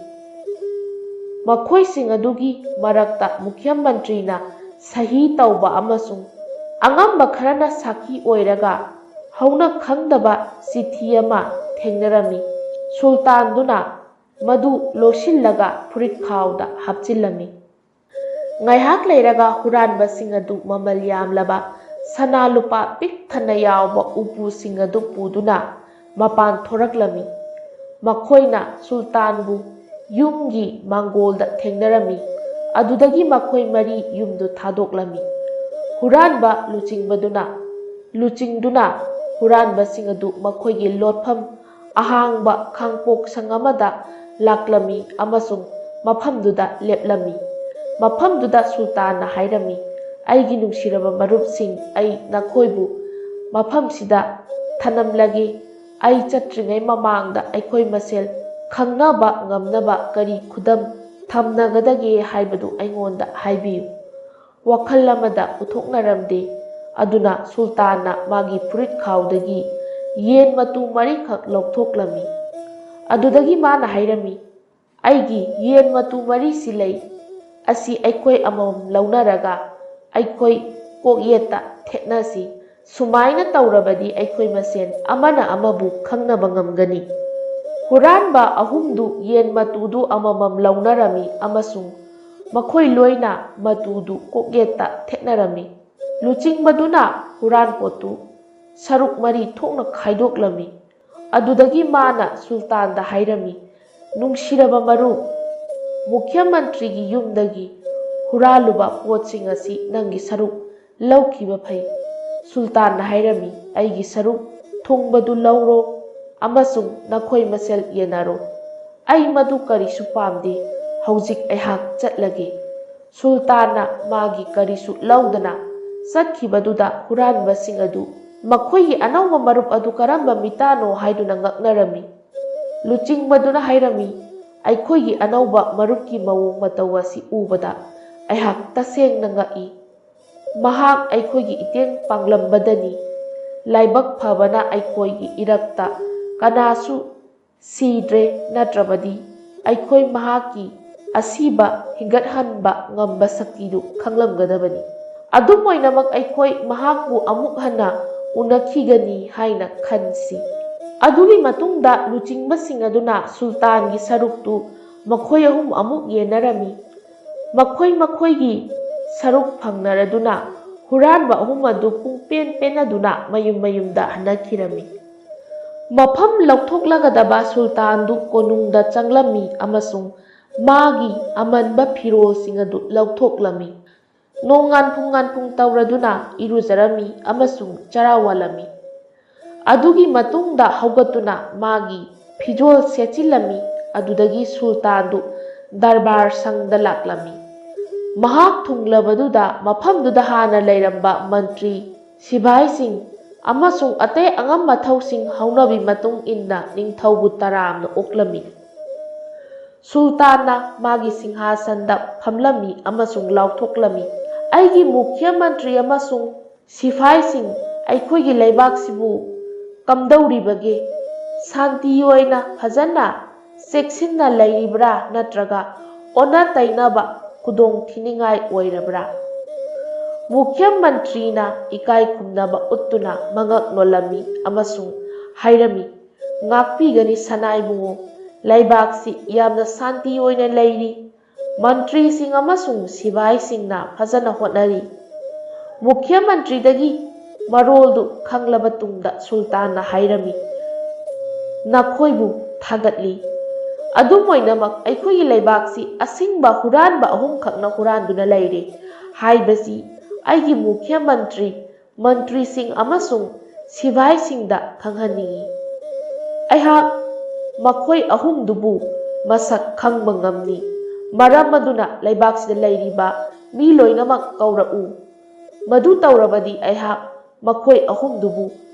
ꯃꯈꯣꯏꯁꯤꯡ ꯑꯗꯨꯒꯤ ꯃꯔꯛꯇ ꯃꯨꯈ꯭ꯌ ꯃꯟꯇ꯭ꯔꯤꯅ ꯁꯍꯤ ꯇꯧꯕ ꯑꯃꯁꯨꯡ ꯑꯉꯝꯕ ꯈꯔꯅ ꯁꯥꯈꯤ ꯑꯣꯏꯔꯒ ꯍꯧꯅ ꯈꯪꯗꯕ ꯆꯤꯊꯤ ꯑꯃ ꯊꯦꯡꯅꯔꯝꯃꯤ꯫ ꯁꯨꯜꯇꯥꯟꯗꯨꯅ ꯃꯗꯨ ꯂꯣꯠꯁꯤꯜꯂꯒ ꯐꯨꯔꯤꯠꯈꯥꯎꯗ ꯍꯥꯞꯆꯤꯜꯂꯝꯃꯤ꯫ ꯉꯥꯏꯍꯥꯛ ꯂꯩꯔꯒ ꯍꯨꯔꯥꯟꯕꯁꯤꯡ ꯑꯗꯨ ꯃꯃꯜ ꯌꯥꯝꯂꯕ ꯁꯅꯥ ꯂꯨꯄꯥ ꯄꯤꯛ ꯊꯟꯅ ꯌꯥꯎꯕ ꯎꯄꯨꯁꯤꯡ ꯑꯗꯨ ꯄꯨꯗꯨꯅ ꯃꯄꯥꯟ ꯊꯣꯔꯛꯂꯝꯃꯤ꯫ ꯃꯈꯣꯏꯅ ꯁꯨꯜꯇꯥꯟꯕꯨ ꯌꯨꯝꯒꯤ ꯃꯥꯡꯒꯣꯜꯗ ꯊꯦꯡꯅꯔꯝꯃꯤ꯫ ꯑꯗꯨꯗꯒꯤ ꯃꯈꯣꯏ ꯃꯔꯤ ꯌꯨꯝꯗꯨ ꯊꯥꯗꯣꯛꯂꯝꯃꯤ꯫ ꯍꯨꯔꯥꯟꯕ ꯂꯨꯆꯤꯡꯕꯗꯨꯅ ꯂꯨꯆꯤꯡꯗꯨꯅ ꯍꯨꯔꯥꯟꯕꯁꯤꯡ ꯑꯗꯨ ꯃꯈꯣꯏꯒꯤ ꯂꯣꯠꯐꯝ ꯑꯍꯥꯡꯕ ꯈꯥꯡꯄꯣꯛꯁꯪ ꯑꯃꯗ ꯂꯥꯛꯂꯝꯃꯤ ꯑꯃꯁꯨꯡ ꯃꯐꯝꯗꯨꯗ ꯂꯦꯞꯂꯝꯃꯤ꯫ ꯃꯐꯝꯗꯨꯗ ꯁꯨꯜꯇꯥꯟꯅ ꯍꯥꯏꯔꯝꯃꯤ, "ꯑꯩꯒꯤ ꯅꯨꯡꯁꯤꯔꯕ ꯃꯔꯨꯞꯁꯤꯡ, ꯑꯩ ꯅꯈꯣꯏꯕꯨ ꯃꯐꯝꯁꯤꯗ ꯊꯅꯝꯂꯒꯦ꯫ ꯑꯩ ꯆꯠꯇ꯭ꯔꯤꯉꯩ ꯃꯃꯥꯡꯗ ꯑꯩꯈꯣꯏ ꯃꯁꯦꯜ ꯈꯪꯅꯕ ꯉꯝꯅꯕ ꯀꯔꯤ ꯈꯨꯗꯝ ꯊꯝꯅꯒꯗꯒꯦ ꯍꯥꯏꯕꯗꯨ ꯑꯩꯉꯣꯟꯗ ꯍꯥꯏꯕꯤꯌꯨ꯫" ꯋꯥꯈꯜ ꯑꯃꯗ ꯄꯨꯊꯣꯛꯅꯔꯝꯗꯦ꯫ ꯑꯗꯨꯅ ꯁꯨꯜꯇꯥꯟꯅ ꯃꯥꯒꯤ ꯐꯨꯔꯤꯠꯈꯥꯎꯗꯒꯤ ꯌꯦꯟ ꯃꯇꯨ ꯃꯔꯤꯈꯛ ꯂꯧꯊꯣꯛꯂꯝꯃꯤ꯫ ꯑꯗꯨꯗꯒꯤ ꯃꯥꯅ ꯍꯥꯏꯔꯝꯃꯤ, "ꯑꯩꯒꯤ ꯌꯦꯟ ꯃꯇꯨ ꯃꯔꯤꯁꯤ ꯂꯩ꯫ ꯑꯁꯤ ꯑꯩꯈꯣꯏ ꯑꯃꯃꯝ ꯂꯧꯅꯔꯒ ꯑꯩꯈꯣꯏ ꯀꯣꯛꯌꯦꯠꯇ ꯊꯦꯠꯅꯁꯤ꯫ ꯁꯨꯃꯥꯏꯅ ꯇꯧꯔꯕꯗꯤ ꯑꯩꯈꯣꯏ ꯃꯁꯦꯟ ꯑꯃꯅ ꯑꯃꯕꯨ ꯈꯪꯅꯕ ꯉꯝꯒꯅꯤ꯫" ꯍꯨꯔꯥꯟꯕ ꯑꯍꯨꯝꯗꯨ ꯌꯦꯟ ꯃꯇꯨꯗꯨ ꯑꯃꯃꯝ ꯂꯧꯅꯔꯝꯃꯤ ꯑꯃꯁꯨꯡ ꯃꯈꯣꯏ ꯂꯣꯏꯅ ꯃꯇꯨꯗꯨ ꯀꯣꯛꯌꯦꯠꯇ ꯊꯦꯠꯅꯔꯝꯃꯤ꯫ ꯂꯨꯆꯤꯡꯕꯗꯨꯅ ꯍꯨꯔꯥꯟꯄꯣꯠꯇꯨ ꯁꯔꯨꯛ ꯃꯔꯤ ꯊꯣꯛꯅ ꯈꯥꯏꯗꯣꯛꯂꯝꯃꯤ꯫ ꯑꯗꯨꯗꯒꯤ ꯃꯥꯅ ꯁꯨꯜꯇꯥꯟꯗ ꯍꯥꯏꯔꯝꯃꯤ, "ꯅꯨꯡꯁꯤꯔꯕ ꯃꯔꯨꯞ, ꯃꯨꯈ꯭ꯌ ꯃꯟꯇ꯭ꯔꯤꯒꯤ ꯌꯨꯝꯗꯒꯤ ꯍꯨꯔꯥꯜꯂꯨꯕ ꯄꯣꯠꯁꯤꯡ ꯑꯁꯤ ꯅꯪꯒꯤ ꯁꯔꯨꯛ ꯂꯧꯈꯤꯕ ꯐꯩ꯫" ꯁꯨꯜꯇꯥꯟꯅ ꯍꯥꯏꯔꯝꯃꯤ, "ꯑꯩꯒꯤ ꯁꯔꯨꯛ ꯊꯨꯡꯕꯗꯨ ꯂꯧꯔꯣ ꯑꯃꯁꯨꯡ ꯅꯈꯣꯏ ꯃꯁꯦꯜ ꯌꯦꯟꯅꯔꯣ꯫ ꯑꯩ ꯃꯗꯨ ꯀꯔꯤꯁꯨ ꯄꯥꯝꯗꯦ꯫ ꯍꯧꯖꯤꯛ ꯑꯩꯍꯥꯛ ꯆꯠꯂꯒꯦ꯫" ꯁꯨꯜꯇꯥꯟꯅ ꯃꯥꯒꯤ ꯀꯔꯤꯁꯨ ꯂꯧꯗꯅ ꯆꯠꯈꯤꯕꯗꯨꯗ ꯍꯨꯔꯥꯟꯕꯁꯤꯡ ꯑꯗꯨ ꯃꯈꯣꯏꯒꯤ ꯑꯅꯧꯕ ꯃꯔꯨꯞ ꯑꯗꯨ ꯀꯔꯝꯕ ꯃꯤꯇꯥꯅꯣ ꯍꯥꯏꯗꯨꯅ ꯉꯛꯅꯔꯝꯃꯤ꯫ ꯂꯨꯆꯤꯡꯕꯗꯨꯅ ꯍꯥꯏꯔꯝꯃꯤ, "ꯑꯩꯈꯣꯏꯒꯤ ꯑꯅꯧꯕ ꯃꯔꯨꯞꯀꯤ ꯃꯑꯣꯡ ꯃꯇꯧ ꯑꯁꯤ ꯎꯕꯗ ꯑꯩꯍꯥꯛ ꯇꯁꯦꯡꯅ ꯉꯛꯏ꯫ ꯃꯍꯥꯛ ꯑꯩꯈꯣꯏꯒꯤ ꯏꯇꯦꯡ ꯄꯥꯡꯂꯝꯕꯗꯅꯤ꯫ ꯂꯥꯏꯕꯛ ꯐꯕꯅ ꯑꯩꯈꯣꯏꯒꯤ ꯏꯔꯛꯇ ꯀꯅꯥꯁꯨ ꯁꯤꯗ꯭ꯔꯦ, ꯅꯠꯇ꯭ꯔꯕꯗꯤ ꯑꯩꯈꯣꯏ ꯃꯍꯥꯛꯀꯤ ꯑꯁꯤꯕ ꯍꯤꯡꯒꯠꯍꯟꯕ ꯉꯝꯕ ꯁꯛꯇꯤꯗꯨ ꯈꯪꯂꯝꯒꯗꯕꯅꯤ꯫" ꯑꯗꯨꯝ ꯑꯣꯏꯅꯃꯛ, ꯑꯩꯈꯣꯏ ꯃꯍꯥꯛꯄꯨ ꯑꯃꯨꯛ ꯍꯟꯅ ꯎꯅꯈꯤꯒꯅꯤ ꯍꯥꯏꯅ ꯈꯟꯁꯤ꯫ ꯑꯗꯨꯒꯤ ꯃꯇꯨꯡꯗ ꯂꯨꯆꯤꯡꯕꯁꯤꯡ ꯑꯗꯨꯅ ꯁꯨꯜꯇꯥꯟꯒꯤ ꯁꯔꯨꯛꯇꯨ ꯃꯈꯣꯏ ꯑꯍꯨꯝ ꯑꯃꯨꯛ ꯌꯦꯟꯅꯔꯝꯃꯤ꯫ ꯃꯈꯣꯏ ꯃꯈꯣꯏꯒꯤ ꯁꯔꯨꯛ ꯐꯪꯅꯔꯗꯨꯅ ꯍꯨꯔꯥꯟꯕ ꯑꯍꯨꯝ ꯑꯗꯨ ꯄꯨꯡꯄꯦꯟ ꯄꯦꯟꯅꯗꯨꯅ ꯃꯌꯨꯝ ꯃꯌꯨꯝꯗ ꯍꯟꯅꯈꯤꯔꯝꯃꯤ꯫ ꯃꯐꯝ ꯂꯧꯊꯣꯛꯂꯒꯗꯕ ꯁꯨꯜꯇꯥꯟꯗꯨ ꯀꯣꯅꯨꯡꯗ ꯆꯪꯂꯝꯃꯤ ꯑꯃꯁꯨꯡ ꯃꯥꯒꯤ ꯑꯃꯟꯕ ꯐꯤꯔꯣꯜꯁꯤꯡ ꯑꯗꯨ ꯂꯧꯊꯣꯛꯂꯝꯃꯤ꯫ ꯅꯣꯡ ꯉꯥꯟꯐꯨꯡ ꯉꯥꯟꯐꯨꯡ ꯇꯧꯔꯗꯨꯅ ꯏꯔꯨꯖꯔꯝꯃꯤ ꯑꯃꯁꯨꯡ ꯆꯔꯥ ꯋꯥꯜꯂꯝꯃꯤ꯫ ꯑꯗꯨꯒꯤ ꯃꯇꯨꯡꯗ ꯍꯧꯒꯠꯇꯨꯅ ꯃꯥꯒꯤ ꯐꯤꯖꯣꯜ ꯁꯦꯠꯆꯤꯜꯂꯝꯃꯤ꯫ ꯑꯗꯨꯗꯒꯤ ꯁꯨꯜꯇꯥꯟꯗꯨ ꯗꯔꯕꯥꯔ ꯁꯪꯗ ꯂꯥꯛꯂꯝꯃꯤ꯫ ꯃꯍꯥꯛ ꯊꯨꯡꯂꯕꯗꯨꯗ ꯃꯐꯝꯗꯨꯗ ꯍꯥꯟꯅ ꯂꯩꯔꯝꯕ ꯃꯟꯇ꯭ꯔꯤ, ꯁꯤꯐꯥꯏꯁꯤꯡ ꯑꯃꯁꯨꯡ ꯑꯇꯩ ꯑꯉꯝ ꯑꯊꯧꯁꯤꯡ ꯍꯧꯅꯕꯤ ꯃꯇꯨꯡ ꯏꯟꯅ ꯅꯤꯡꯊꯧꯕꯨ ꯇꯔꯥꯝꯅ ꯑꯣꯛꯂꯝꯃꯤ꯫ ꯁꯨꯜꯇꯥꯟꯅ ꯃꯥꯒꯤ ꯁꯤꯡꯍꯥꯁꯟꯗ ꯐꯝꯂꯝꯃꯤ ꯑꯃꯁꯨꯡ ꯂꯥꯎꯊꯣꯛꯂꯝꯃꯤ, "ꯑꯩꯒꯤ ꯃꯨꯈ꯭ꯌ ꯃꯟꯇ꯭ꯔꯤ ꯑꯃꯁꯨꯡ ꯁꯤꯐꯥꯏꯁꯤꯡ, ꯑꯩꯈꯣꯏꯒꯤ ꯂꯩꯕꯥꯛꯁꯤꯕꯨ ꯀꯝꯗꯧꯔꯤꯕꯒꯦ? ꯁꯥꯟꯇꯤ ꯑꯣꯏꯅ ꯐꯖꯅ ꯆꯦꯛꯁꯤꯟꯅ ꯂꯩꯔꯤꯕ꯭ꯔꯥ ꯅꯠꯇ꯭ꯔꯒ ꯑꯣꯟꯅ ꯇꯩꯅꯕ ꯈꯨꯗꯣꯡ ꯊꯤꯅꯤꯡꯉꯥꯏ ꯑꯣꯏꯔꯕ꯭ꯔꯥ?" ꯃꯨꯈ꯭ꯌ ꯃꯟꯇ꯭ꯔꯤꯅ ꯏꯀꯥꯏ ꯈꯨꯝꯅꯕ ꯎꯠꯇꯨꯅ ꯃꯉꯛ ꯅꯣꯜꯂꯝꯃꯤ ꯑꯃꯁꯨꯡ ꯍꯥꯏꯔꯝꯃꯤ, "ꯉꯥꯛꯄꯤꯒꯅꯤ ꯁꯅꯥ ꯏꯕꯨꯡꯉꯣ, ꯂꯩꯕꯥꯛꯁꯤ ꯌꯥꯝꯅ ꯁꯥꯟꯇꯤ ꯑꯣꯏꯅ ꯂꯩꯔꯤ꯫ ꯃꯟꯇ꯭ꯔꯤꯁꯤꯡ ꯑꯃꯁꯨꯡ ꯁꯤꯐꯥꯏꯁꯤꯡꯅ ꯐꯖꯅ ꯍꯣꯠꯅꯔꯤ꯫" ꯃꯨꯈ꯭ꯌ ꯃꯟꯇ꯭ꯔꯤꯗꯒꯤ ꯃꯔꯣꯜꯗꯨ ꯈꯪꯂꯕ ꯇꯨꯡꯗ ꯁꯨꯜꯇꯥꯟꯅ ꯍꯥꯏꯔꯝꯃꯤ, "ꯅꯈꯣꯏꯕꯨ ꯊꯥꯒꯠꯂꯤ꯫ ꯑꯗꯨꯝ ꯑꯣꯏꯅꯃꯛ, ꯑꯩꯈꯣꯏꯒꯤ ꯂꯩꯕꯥꯛꯁꯤ ꯑꯁꯤꯡꯕ ꯍꯨꯔꯥꯟꯕ ꯑꯍꯨꯝꯈꯛꯅ ꯍꯨꯔꯥꯟꯗꯨꯅ ꯂꯩꯔꯦ ꯍꯥꯏꯕꯁꯤ ꯑꯩꯒꯤ ꯃꯨꯈ꯭ꯌ ꯃꯟꯇ꯭ꯔꯤ, ꯃꯟꯇ꯭ꯔꯤꯁꯤꯡ ꯑꯃꯁꯨꯡ ꯁꯤꯐꯥꯏꯁꯤꯡꯗ ꯈꯪꯍꯟꯅꯤꯡꯏ꯫ ꯑꯩꯍꯥꯛ ꯃꯈꯣꯏ ꯑꯍꯨꯝꯗꯨꯕꯨ ꯃꯁꯛ ꯈꯪꯕ ꯉꯝꯂꯤ꯫ ꯃꯔꯝ ꯑꯗꯨꯅ ꯂꯩꯕꯥꯛꯁꯤꯗ ꯂꯩꯔꯤꯕ ꯃꯤ ꯂꯣꯏꯅꯃꯛ ꯀꯧꯔꯛꯎ꯫ ꯃꯗꯨ ꯇꯧꯔꯕꯗꯤ ꯑꯩꯍꯥꯛ ꯃꯈꯣꯏ ꯑꯍꯨꯝꯗꯨꯕꯨ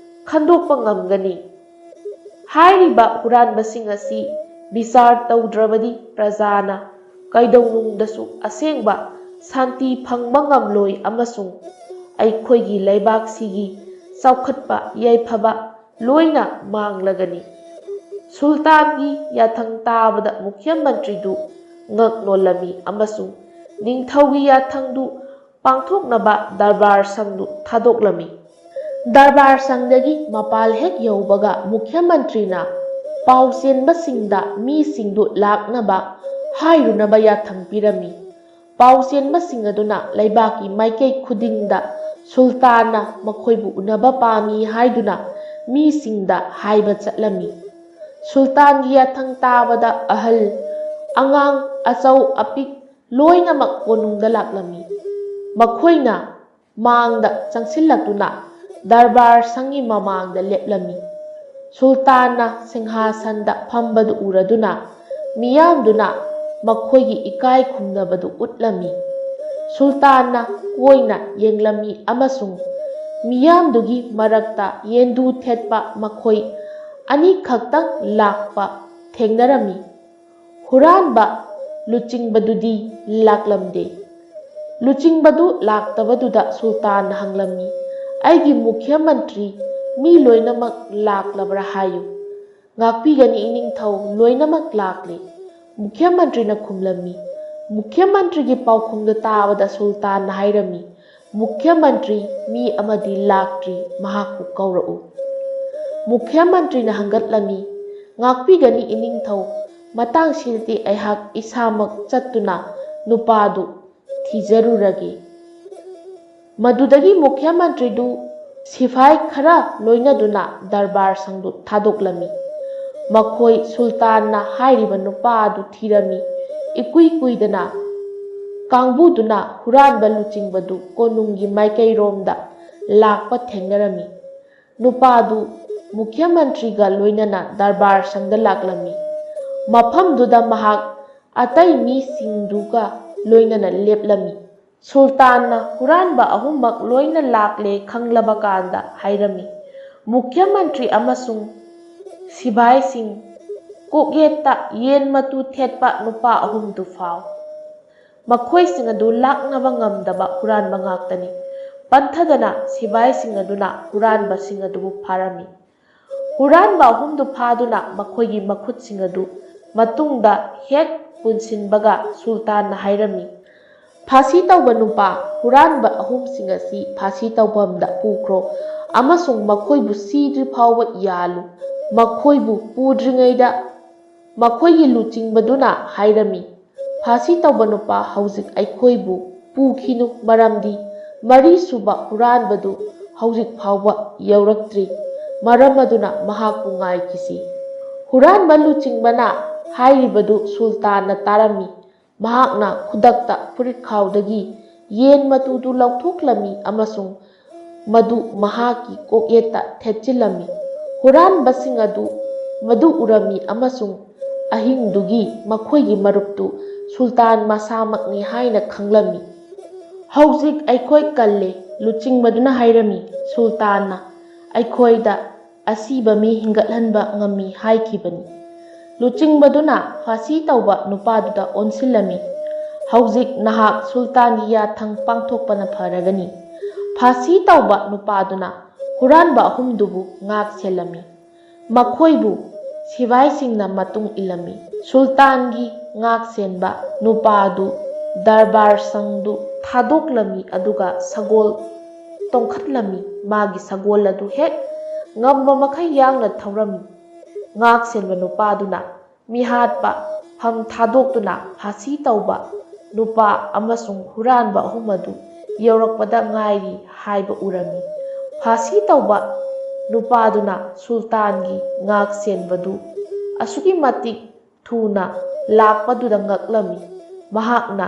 ꯈꯟꯗꯣꯛꯄ ꯉꯝꯒꯅꯤ꯫" ꯍꯥꯏꯔꯤꯕ ꯍꯨꯔꯥꯟꯕꯁꯤꯡ ꯑꯁꯤ ꯕꯤꯆꯥꯔ ꯇꯧꯗ꯭ꯔꯕꯗꯤ ꯄ꯭ꯔꯖꯥꯅ ꯀꯩꯗꯧꯅꯨꯡꯗꯁꯨ ꯑꯁꯦꯡꯕ ꯁꯥꯟꯇꯤ ꯐꯪꯕ ꯉꯝꯂꯣꯏ ꯑꯃꯁꯨꯡ ꯑꯩꯈꯣꯏꯒꯤ ꯂꯩꯕꯥꯛꯁꯤꯒꯤ ꯆꯥꯎꯈꯠꯄ ꯌꯥꯏꯐꯕ ꯂꯣꯏꯅ ꯃꯥꯡꯂꯒꯅꯤ꯫ ꯁꯨꯜꯇꯥꯟꯒꯤ ꯌꯥꯊꯪ ꯇꯥꯕꯗ ꯃꯨꯈ꯭ꯌ ꯃꯟꯇ꯭ꯔꯤꯗꯨ ꯉꯛ ꯅꯣꯜꯂꯝꯃꯤ ꯑꯃꯁꯨꯡ ꯅꯤꯡꯊꯧꯒꯤ ꯌꯥꯊꯪꯗꯨ ꯄꯥꯡꯊꯣꯛꯅꯕ ꯗꯔꯕꯥꯔ ꯁꯪꯗꯨ ꯊꯥꯗꯣꯛꯂꯝꯃꯤ꯫ ꯗꯔꯕꯥꯔ ꯁꯪꯗꯒꯤ ꯃꯄꯥꯜ ꯍꯦꯛ ꯌꯧꯕꯒ ꯃꯨꯈ꯭ꯌ ꯃꯟꯇ꯭ꯔꯤꯅ ꯄꯥꯎ ꯆꯦꯟꯕꯁꯤꯡꯗ ꯃꯤꯁꯤꯡꯗꯨ ꯂꯥꯛꯅꯕ ꯍꯥꯏꯔꯨꯅꯕ ꯌꯥꯊꯪ ꯄꯤꯔꯝꯃꯤ꯫ ꯄꯥꯎ ꯆꯦꯟꯕꯁꯤꯡ ꯑꯗꯨꯅ ꯂꯩꯕꯥꯛꯀꯤ ꯃꯥꯏꯀꯩ ꯈꯨꯗꯤꯡꯗ ꯁꯨꯜꯇꯥꯟꯅ ꯃꯈꯣꯏꯕꯨ ꯎꯅꯕ ꯄꯥꯝꯃꯤ ꯍꯥꯏꯗꯨꯅ ꯃꯤꯁꯤꯡꯗ ꯍꯥꯏꯕ ꯆꯠꯂꯝꯃꯤ꯫ ꯁꯨꯜꯇꯥꯟꯒꯤ ꯌꯥꯊꯪ ꯇꯥꯕꯗ ꯑꯍꯜ, ꯑꯉꯥꯡ, ꯑꯆꯧ ꯑꯄꯤꯛ ꯂꯣꯏꯅꯃꯛ ꯀꯣꯅꯨꯡꯗ ꯂꯥꯛꯂꯝꯃꯤ꯫ ꯃꯈꯣꯏꯅ ꯃꯥꯡꯗ ꯆꯪꯁꯤꯜꯂꯛꯇꯨꯅ ꯗꯔꯕꯥꯔ ꯁꯪꯒꯤ ꯃꯃꯥꯡꯗ ꯂꯦꯞꯂꯝꯃꯤ꯫ ꯁꯨꯜꯇꯥꯟꯅ ꯁꯤꯡꯍꯥꯁꯟꯗ ꯐꯝꯕꯗꯨ ꯎꯔꯗꯨꯅ ꯃꯤꯌꯥꯝꯗꯨꯅ ꯃꯈꯣꯏꯒꯤ ꯏꯀꯥꯏ ꯈꯨꯝꯅꯕꯗꯨ ꯎꯠꯂꯝꯃꯤ꯫ ꯁꯨꯜꯇꯥꯟꯅ ꯀꯣꯏꯅ ꯌꯦꯡꯂꯝꯃꯤ ꯑꯃꯁꯨꯡ ꯃꯤꯌꯥꯝꯗꯨꯒꯤ ꯃꯔꯛꯇ ꯌꯦꯟꯗꯨ ꯊꯦꯠꯄ ꯃꯈꯣꯏ ꯑꯅꯤꯈꯛꯇꯪ ꯂꯥꯛꯄ ꯊꯦꯡꯅꯔꯝꯃꯤ꯫ ꯍꯨꯔꯥꯟꯕ ꯂꯨꯆꯤꯡꯕꯗꯨꯗꯤ ꯂꯥꯛꯂꯝꯗꯦ꯫ ꯂꯨꯆꯤꯡꯕꯗꯨ ꯂꯥꯛꯇꯕꯗꯨꯗ ꯁꯨꯜꯇꯥꯟꯅ ꯍꯪꯂꯝꯃꯤ, "ꯑꯩꯒꯤ ꯃꯨꯈ꯭ꯌ ꯃꯟꯇ꯭ꯔꯤ, ꯃꯤ ꯂꯣꯏꯅꯃꯛ ꯂꯥꯛꯂꯕ꯭ꯔꯥ ꯍꯥꯏꯌꯨ"꯫ "ꯉꯥꯛꯄꯤꯒꯅꯤ ꯏꯅꯤꯡꯊꯧ, ꯂꯣꯏꯅꯃꯛ ꯂꯥꯛꯂꯦ", ꯃꯨꯈ꯭ꯌ ꯃꯟꯇ꯭ꯔꯤꯅ ꯈꯨꯝꯂꯝꯃꯤ꯫ ꯃꯨꯈ꯭ꯌ ꯃꯟꯇ꯭ꯔꯤꯒꯤ ꯄꯥꯎꯈꯨꯝꯗꯨ ꯇꯥꯕꯗ ꯁꯨꯜꯇꯥꯟꯅ ꯍꯥꯏꯔꯝꯃꯤ, "ꯃꯨꯈ꯭ꯌ ꯃꯟꯇ꯭ꯔꯤ, ꯃꯤ ꯑꯃꯗꯤ ꯂꯥꯛꯇ꯭ꯔꯤ, ꯃꯍꯥꯛꯄꯨ ꯀꯧꯔꯛꯎ"꯫ ꯃꯨꯈ꯭ꯌ ꯃꯟꯇ꯭ꯔꯤꯅ ꯍꯪꯒꯠꯂꯝꯃꯤ, "ꯉꯥꯛꯄꯤꯒꯅꯤ ꯏꯅꯤꯡꯊꯧ, ꯃꯇꯥꯡꯁꯤꯗꯗꯤ ꯑꯩꯍꯥꯛ ꯏꯁꯥꯃꯛ ꯆꯠꯇꯨꯅ ꯅꯨꯄꯥꯗꯨ ꯊꯤꯖꯔꯨꯔꯒꯦ"꯫ ꯃꯗꯨꯗꯒꯤ ꯃꯨꯈ꯭ꯌ ꯃꯟꯇ꯭ꯔꯤꯗꯨ ꯁꯤꯐꯥꯏ ꯈꯔ ꯂꯣꯏꯅꯗꯨꯅ ꯗꯔꯕꯥꯔ ꯁꯪꯗꯨ ꯊꯥꯗꯣꯛꯂꯝꯃꯤ꯫ ꯃꯈꯣꯏ ꯁꯨꯜꯇꯥꯟꯅ ꯍꯥꯏꯔꯤꯕ ꯅꯨꯄꯥ ꯑꯗꯨ ꯊꯤꯔꯝꯃꯤ꯫ ꯏꯀꯨꯏ ꯀꯨꯏꯗꯅ ꯀꯥꯡꯕꯨꯗꯨꯅ ꯍꯨꯔꯥꯟꯕ ꯂꯨꯆꯤꯡꯕꯗꯨ ꯀꯣꯅꯨꯡꯒꯤ ꯃꯥꯏꯀꯩꯔꯣꯝꯗ ꯂꯥꯛꯄ ꯊꯦꯡꯅꯔꯝꯃꯤ꯫ ꯅꯨꯄꯥꯗꯨ ꯃꯨꯈ꯭ꯌ ꯃꯟꯇ꯭ꯔꯤꯒ ꯂꯣꯏꯅꯅ ꯗꯔꯕꯥꯔ ꯁꯪꯗ ꯂꯥꯛꯂꯝꯃꯤ꯫ ꯃꯐꯝꯗꯨꯗ ꯃꯍꯥꯛ ꯑꯇꯩ ꯃꯤꯁꯤꯡꯗꯨꯒ ꯂꯣꯏꯅꯅ ꯂꯦꯞꯂꯝꯃꯤ꯫ ꯁꯨꯜꯇꯥꯟꯅ ꯍꯨꯔꯥꯟꯕ ꯑꯍꯨꯝꯃꯛ ꯂꯣꯏꯅ ꯂꯥꯛꯂꯦ ꯈꯪꯂꯕ ꯀꯥꯟꯗ ꯍꯥꯏꯔꯝꯃꯤ, "ꯃꯨꯈ꯭ꯌ ꯃꯟꯇ꯭ꯔꯤ ꯑꯃꯁꯨꯡ ꯁꯤꯐꯥꯏꯁꯤꯡ ꯀꯣꯛꯌꯦꯠꯇ ꯌꯦꯟ ꯃꯇꯨ ꯊꯦꯠꯄ ꯅꯨꯄꯥ ꯑꯍꯨꯝꯗꯨ ꯐꯥꯎ꯫ ꯃꯈꯣꯏꯁꯤꯡ ꯑꯗꯨ ꯂꯥꯛꯅꯕ ꯉꯝꯗꯕ ꯍꯨꯔꯥꯟꯕ ꯉꯥꯛꯇꯅꯤ"꯫ ꯄꯟꯊꯗꯅ ꯁꯤꯐꯥꯏꯁꯤꯡ ꯑꯗꯨꯅ ꯍꯨꯔꯥꯟꯕꯁꯤꯡ ꯑꯗꯨꯕꯨ ꯐꯥꯔꯝꯃꯤ꯫ ꯍꯨꯔꯥꯟꯕ ꯑꯍꯨꯝꯗꯨ ꯐꯥꯗꯨꯅ ꯃꯈꯣꯏꯒꯤ ꯃꯈꯨꯠꯁꯤꯡ ꯑꯗꯨ ꯃꯇꯨꯡꯗ ꯍꯦꯛ ꯄꯨꯟꯁꯤꯟꯕꯒ ꯁꯨꯜꯇꯥꯟꯅ ꯍꯥꯏꯔꯝꯃꯤ, ꯐꯥꯁꯤ ꯇꯧꯕ ꯅꯨꯄꯥ ꯍꯨꯔꯥꯟꯕ ꯑꯍꯨꯝꯁꯤꯡ ꯑꯁꯤ ꯐꯥꯁꯤ ꯇꯧꯐꯝꯗ ꯄꯨꯈ꯭ꯔꯣ ꯑꯃꯁꯨꯡ ꯃꯈꯣꯏꯕꯨ ꯁꯤꯗ꯭ꯔꯤ ꯐꯥꯎꯕ ꯌꯥꯜꯂꯨ꯫ ꯃꯈꯣꯏꯕꯨ ꯄꯨꯗ꯭ꯔꯤꯉꯩꯗ ꯃꯈꯣꯏꯒꯤ ꯂꯨꯆꯤꯡꯕꯗꯨꯅ ꯍꯥꯏꯔꯝꯃꯤ, "ꯐꯥꯁꯤ ꯇꯧꯕ ꯅꯨꯄꯥ ꯍꯧꯖꯤꯛ ꯑꯩꯈꯣꯏꯕꯨ ꯄꯨꯈꯤꯅꯨ, ꯃꯔꯝꯗꯤ ꯃꯔꯤꯁꯨꯕ ꯍꯨꯔꯥꯟꯕꯗꯨ ꯍꯧꯖꯤꯛ ꯐꯥꯎꯕ ꯌꯧꯔꯛꯇ꯭ꯔꯤ꯫ ꯃꯔꯝ ꯑꯗꯨꯅ ꯃꯍꯥꯛꯄꯨ ꯉꯥꯏꯈꯤꯁꯤ꯫" ꯍꯨꯔꯥꯟꯕ ꯂꯨꯆꯤꯡꯕꯅ ꯍꯥꯏꯔꯤꯕꯗꯨ ꯁꯨꯜꯇꯥꯟꯅ ꯇꯥꯔꯝꯃꯤ꯫ ꯃꯍꯥꯛꯅ ꯈꯨꯗꯛꯇ ꯐꯨꯔꯤꯠꯈꯥꯎꯗꯒꯤ ꯌꯦꯟ ꯃꯇꯨꯗꯨ ꯂꯧꯊꯣꯛꯂꯝꯃꯤ ꯑꯃꯁꯨꯡ ꯃꯗꯨ ꯃꯍꯥꯛꯀꯤ ꯀꯣꯛꯌꯦꯠꯇ ꯊꯦꯠꯆꯤꯜꯂꯝꯃꯤ꯫ ꯍꯨꯔꯥꯟꯕꯁꯤꯡ ꯑꯗꯨ ꯃꯗꯨ ꯎꯔꯝꯃꯤ ꯑꯃꯁꯨꯡ ꯑꯍꯤꯡꯗꯨꯒꯤ ꯃꯈꯣꯏꯒꯤ ꯃꯔꯨꯞꯇꯨ ꯁꯨꯜꯇꯥꯟ ꯃꯁꯥꯃꯛꯅꯤ ꯍꯥꯏꯅ ꯈꯪꯂꯝꯃꯤ꯫ "ꯍꯧꯖꯤꯛ ꯑꯩꯈꯣꯏ ꯀꯜꯂꯦ," ꯂꯨꯆꯤꯡꯕꯗꯨꯅ ꯍꯥꯏꯔꯝꯃꯤ꯫ "ꯁꯨꯜꯇꯥꯟꯅ ꯑꯩꯈꯣꯏꯗ ꯑꯁꯤꯕ ꯃꯤ ꯍꯤꯡꯒꯠꯍꯟꯕ ꯉꯝꯃꯤ ꯍꯥꯏꯈꯤꯕꯅꯤ꯫" ꯂꯨꯆꯤꯡꯕꯗꯨꯅ ꯐꯥꯁꯤ ꯇꯧꯕ ꯅꯨꯄꯥꯗꯨꯗ ꯑꯣꯟꯁꯤꯜꯂꯝꯃꯤ꯫ "ꯍꯧꯖꯤꯛ ꯅꯍꯥꯛ ꯁꯨꯜꯇꯥꯟꯒꯤ ꯌꯥꯊꯪ ꯄꯥꯡꯊꯣꯛꯄꯅ ꯐꯔꯒꯅꯤ꯫" ꯐꯥꯁꯤ ꯇꯧꯕ ꯅꯨꯄꯥꯗꯨꯅ ꯍꯨꯔꯥꯟꯕ ꯑꯍꯨꯝꯗꯨꯕꯨ ꯉꯥꯛ ꯁꯦꯜꯂꯝꯃꯤ꯫ ꯃꯈꯣꯏꯕꯨ ꯁꯤꯐꯥꯏꯁꯤꯡꯅ ꯃꯇꯨꯡ ꯏꯜꯂꯝꯃꯤ꯫ ꯁꯨꯜꯇꯥꯟꯒꯤ ꯉꯥꯛ ꯁꯦꯟꯕ ꯅꯨꯄꯥꯗꯨ ꯗꯔꯕꯥꯔ ꯁꯪꯗꯨ ꯊꯥꯗꯣꯛꯂꯝꯃꯤ, ꯑꯗꯨꯒ ꯁꯒꯣꯜ ꯇꯣꯡꯈꯠꯂꯝꯃꯤ꯫ ꯃꯥꯒꯤ ꯁꯒꯣꯜ ꯑꯗꯨ ꯍꯦꯛ ꯉꯝꯕ ꯃꯈꯩ ꯌꯥꯡꯅ ꯊꯧꯔꯝꯃꯤ꯫ ꯉꯥꯛ ꯁꯦꯟꯕ ꯅꯨꯄꯥꯗꯨꯅ ꯃꯤꯍꯥꯠꯄ ꯐꯝ ꯊꯥꯗꯣꯛꯇꯨꯅ ꯐꯥꯁꯤ ꯇꯧꯕ ꯅꯨꯄꯥ ꯑꯃꯁꯨꯡ ꯍꯨꯔꯥꯟꯕ ꯑꯍꯨꯝ ꯑꯗꯨ ꯌꯧꯔꯛꯄꯗ ꯉꯥꯏꯔꯤ ꯍꯥꯏꯕ ꯎꯔꯝꯃꯤ꯫ ꯐꯥꯁꯤ ꯇꯧꯕ ꯅꯨꯄꯥꯗꯨꯅ ꯁꯨꯜꯇꯥꯟꯒꯤ ꯉꯥꯛ ꯁꯦꯟꯕꯗꯨ ꯑꯁꯨꯛꯀꯤ ꯃꯇꯤꯛ ꯊꯨꯅ ꯂꯥꯛꯄꯗꯨꯗ ꯉꯛꯂꯝꯃꯤ꯫ ꯃꯍꯥꯛꯅ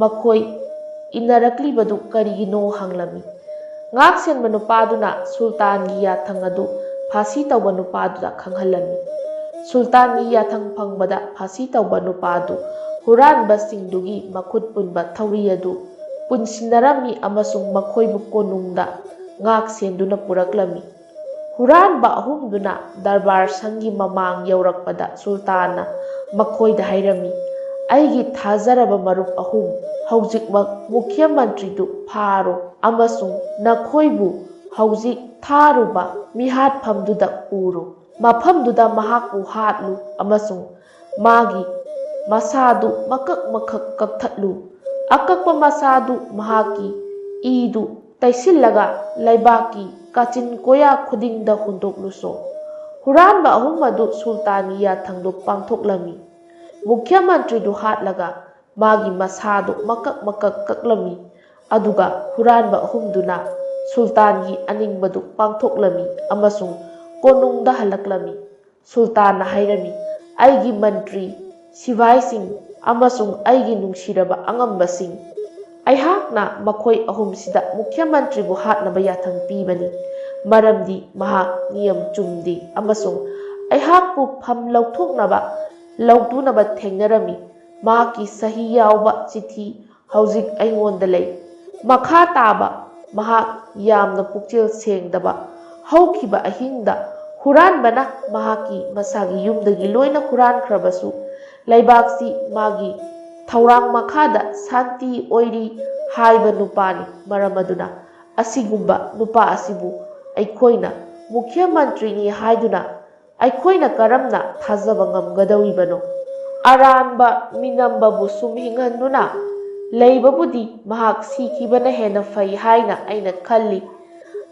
ꯃꯈꯣꯏ ꯏꯟꯅꯔꯛꯂꯤꯕꯗꯨ ꯀꯔꯤꯒꯤꯅꯣ ꯍꯪꯂꯝꯃꯤ꯫ ꯉꯥꯛ ꯁꯦꯟꯕ ꯅꯨꯄꯥꯗꯨꯅ ꯁꯨꯜꯇꯥꯟꯒꯤ ꯌꯥꯊꯪ ꯑꯗꯨ ꯐꯥꯁꯤ ꯇꯧꯕ ꯅꯨꯄꯥꯗꯨꯗ ꯈꯪꯍꯜꯂꯝꯃꯤ꯫ ꯁꯨꯜꯇꯥꯟꯒꯤ ꯌꯥꯊꯪ ꯐꯪꯕꯗ ꯐꯥꯁꯤ ꯇꯧꯕ ꯅꯨꯄꯥꯗꯨ ꯍꯨꯔꯥꯟꯕꯁꯤꯡꯗꯨꯒꯤ ꯃꯈꯨꯠ ꯄꯨꯟꯕ ꯊꯧꯔꯤ ꯑꯗꯨ ꯄꯨꯟꯁꯤꯟꯅꯔꯝꯃꯤ ꯑꯃꯁꯨꯡ ꯃꯈꯣꯏꯕꯨ ꯀꯣꯅꯨꯡꯗ ꯉꯥꯛ ꯁꯦꯟꯗꯨꯅ ꯄꯨꯔꯛꯂꯝꯃꯤ꯫ ꯍꯨꯔꯥꯟꯕ ꯑꯍꯨꯝꯗꯨꯅ ꯗꯔꯕꯥꯔ ꯁꯪꯒꯤ ꯃꯃꯥꯡ ꯌꯧꯔꯛꯄꯗ ꯁꯨꯜꯇꯥꯟꯅ ꯃꯈꯣꯏꯗ ꯍꯥꯏꯔꯝꯃꯤ, "ꯑꯩꯒꯤ ꯊꯥꯖꯔꯕ ꯃꯔꯨꯞ ꯑꯍꯨꯝ, ꯍꯧꯖꯤꯛꯃꯛ ꯃꯨꯈ꯭ꯌ ꯃꯟꯇ꯭ꯔꯤꯗꯨ ꯐꯥꯔꯣ ꯑꯃꯁꯨꯡ ꯅꯈꯣꯏꯕꯨ ꯍꯧꯖꯤꯛ ꯊꯥꯔꯨꯕ ꯃꯤꯍꯥꯠꯐꯝꯗꯨꯗ ꯄꯨꯔꯣ꯫ ꯃꯐꯝꯗꯨꯗ ꯃꯍꯥꯛꯄꯨ ꯍꯥꯠꯂꯨ ꯑꯃꯁꯨꯡ ꯃꯥꯒꯤ ꯃꯁꯥꯗꯨ ꯃꯀꯛ ꯃꯀꯛ ꯀꯛꯊꯠꯂꯨ꯫ ꯑꯀꯛꯄ ꯃꯁꯥꯗꯨ ꯃꯍꯥꯛꯀꯤ ꯏꯗꯨ ꯇꯩꯁꯤꯜꯂꯒ ꯂꯩꯕꯥꯛꯀꯤ ꯀꯥꯆꯤꯟ ꯀꯣꯌꯥ ꯈꯨꯗꯤꯡꯗ ꯍꯨꯟꯗꯣꯛꯂꯨꯁꯣ꯫ ꯍꯨꯔꯥꯟꯕ ꯑꯍꯨꯝ ꯑꯗꯨ ꯁꯨꯜꯇꯥꯟꯒꯤ ꯌꯥꯊꯪꯗꯨ ꯄꯥꯡꯊꯣꯛꯂꯝꯃꯤ꯫ ꯃꯨꯈ꯭ꯌ ꯃꯟꯇ꯭ꯔꯤꯗꯨ ꯍꯥꯠꯂꯒ ꯃꯥꯒꯤ ꯃꯁꯥꯗꯨ ꯃꯀꯛ ꯃꯀꯛ ꯀꯛꯂꯝꯃꯤ꯫ ꯑꯗꯨꯒ ꯍꯨꯔꯥꯟꯕ ꯑꯍꯨꯝꯗꯨꯅ ꯁꯨꯜꯇꯥꯟꯒꯤ ꯑꯅꯤꯡꯕꯗꯨ ꯄꯥꯡꯊꯣꯛꯂꯝꯃꯤ ꯑꯃꯁꯨꯡ ꯀꯣꯅꯨꯡꯗ ꯍꯜꯂꯛꯂꯝꯃꯤ꯫ ꯁꯨꯜꯇꯥꯟꯅ ꯍꯥꯏꯔꯝꯃꯤ, "ꯑꯩꯒꯤ ꯃꯟꯇ꯭ꯔꯤ, ꯁꯤꯐꯥꯏꯁꯤꯡ ꯑꯃꯁꯨꯡ ꯑꯩꯒꯤ ꯅꯨꯡꯁꯤꯔꯕ ꯑꯉꯝꯕꯁꯤꯡ, ꯑꯩꯍꯥꯛꯅ ꯃꯈꯣꯏ ꯑꯍꯨꯝꯁꯤꯗ ꯃꯨꯈ꯭ꯌ ꯃꯟꯇ꯭ꯔꯤꯕꯨ ꯍꯥꯠꯅꯕ ꯌꯥꯊꯪ ꯄꯤꯕꯅꯤ, ꯃꯔꯝꯗꯤ ꯃꯍꯥꯛ ꯅꯤꯌꯝ ꯆꯨꯝꯗꯦ ꯑꯃꯁꯨꯡ ꯑꯩꯍꯥꯛꯄꯨ ꯐꯝ ꯂꯧꯊꯣꯛꯅꯕ ꯂꯧꯇꯨꯅꯕ ꯊꯦꯡꯅꯔꯝꯃꯤ꯫ ꯃꯍꯥꯛꯀꯤ ꯁꯍꯤ ꯌꯥꯎꯕ ꯆꯤꯊꯤ ꯍꯧꯖꯤꯛ ꯑꯩꯉꯣꯟꯗ ꯂꯩ꯫ ꯃꯈꯥ ꯇꯥꯕ, ꯃꯍꯥꯛ ꯌꯥꯝꯅ ꯄꯨꯛꯆꯦꯜ ꯁꯦꯡꯗꯕ, ꯍꯧꯈꯤꯕ ꯑꯍꯤꯡꯗ ꯍꯨꯔꯥꯟꯕꯅ ꯃꯍꯥꯛꯀꯤ ꯃꯁꯥꯒꯤ ꯌꯨꯝꯗꯒꯤ ꯂꯣꯏꯅ ꯍꯨꯔꯥꯟꯈ꯭ꯔꯕꯁꯨ, ꯂꯩꯕꯥꯛꯁꯤ ꯃꯥꯒꯤ ꯊꯧꯔꯥꯡ ꯃꯈꯥꯗ ꯁꯥꯟꯇꯤ ꯑꯣꯏꯔꯤ ꯍꯥꯏꯕ ꯅꯨꯄꯥꯅꯤ꯫ ꯃꯔꯝ ꯑꯗꯨꯅ ꯑꯁꯤꯒꯨꯝꯕ ꯅꯨꯄꯥ ꯑꯁꯤꯕꯨ ꯑꯩꯈꯣꯏꯅ ꯃꯨꯈ꯭ꯌ ꯃꯟꯇ꯭ꯔꯤꯅꯤ ꯍꯥꯏꯗꯨꯅ ꯑꯩꯈꯣꯏꯅ ꯀꯔꯝꯅ ꯊꯥꯖꯕ ꯉꯝꯒꯗꯧꯔꯤꯕꯅꯣ? ꯑꯔꯥꯟꯕ ꯃꯤꯅꯝꯕꯕꯨ ꯁꯨꯝ ꯍꯤꯡꯍꯟꯗꯨꯅ ꯂꯩꯕꯕꯨꯗꯤ ꯃꯍꯥꯛ ꯁꯤꯈꯤꯕꯅ ꯍꯦꯟꯅ ꯐꯩ ꯍꯥꯏꯅ ꯑꯩꯅ ꯈꯜꯂꯤ꯫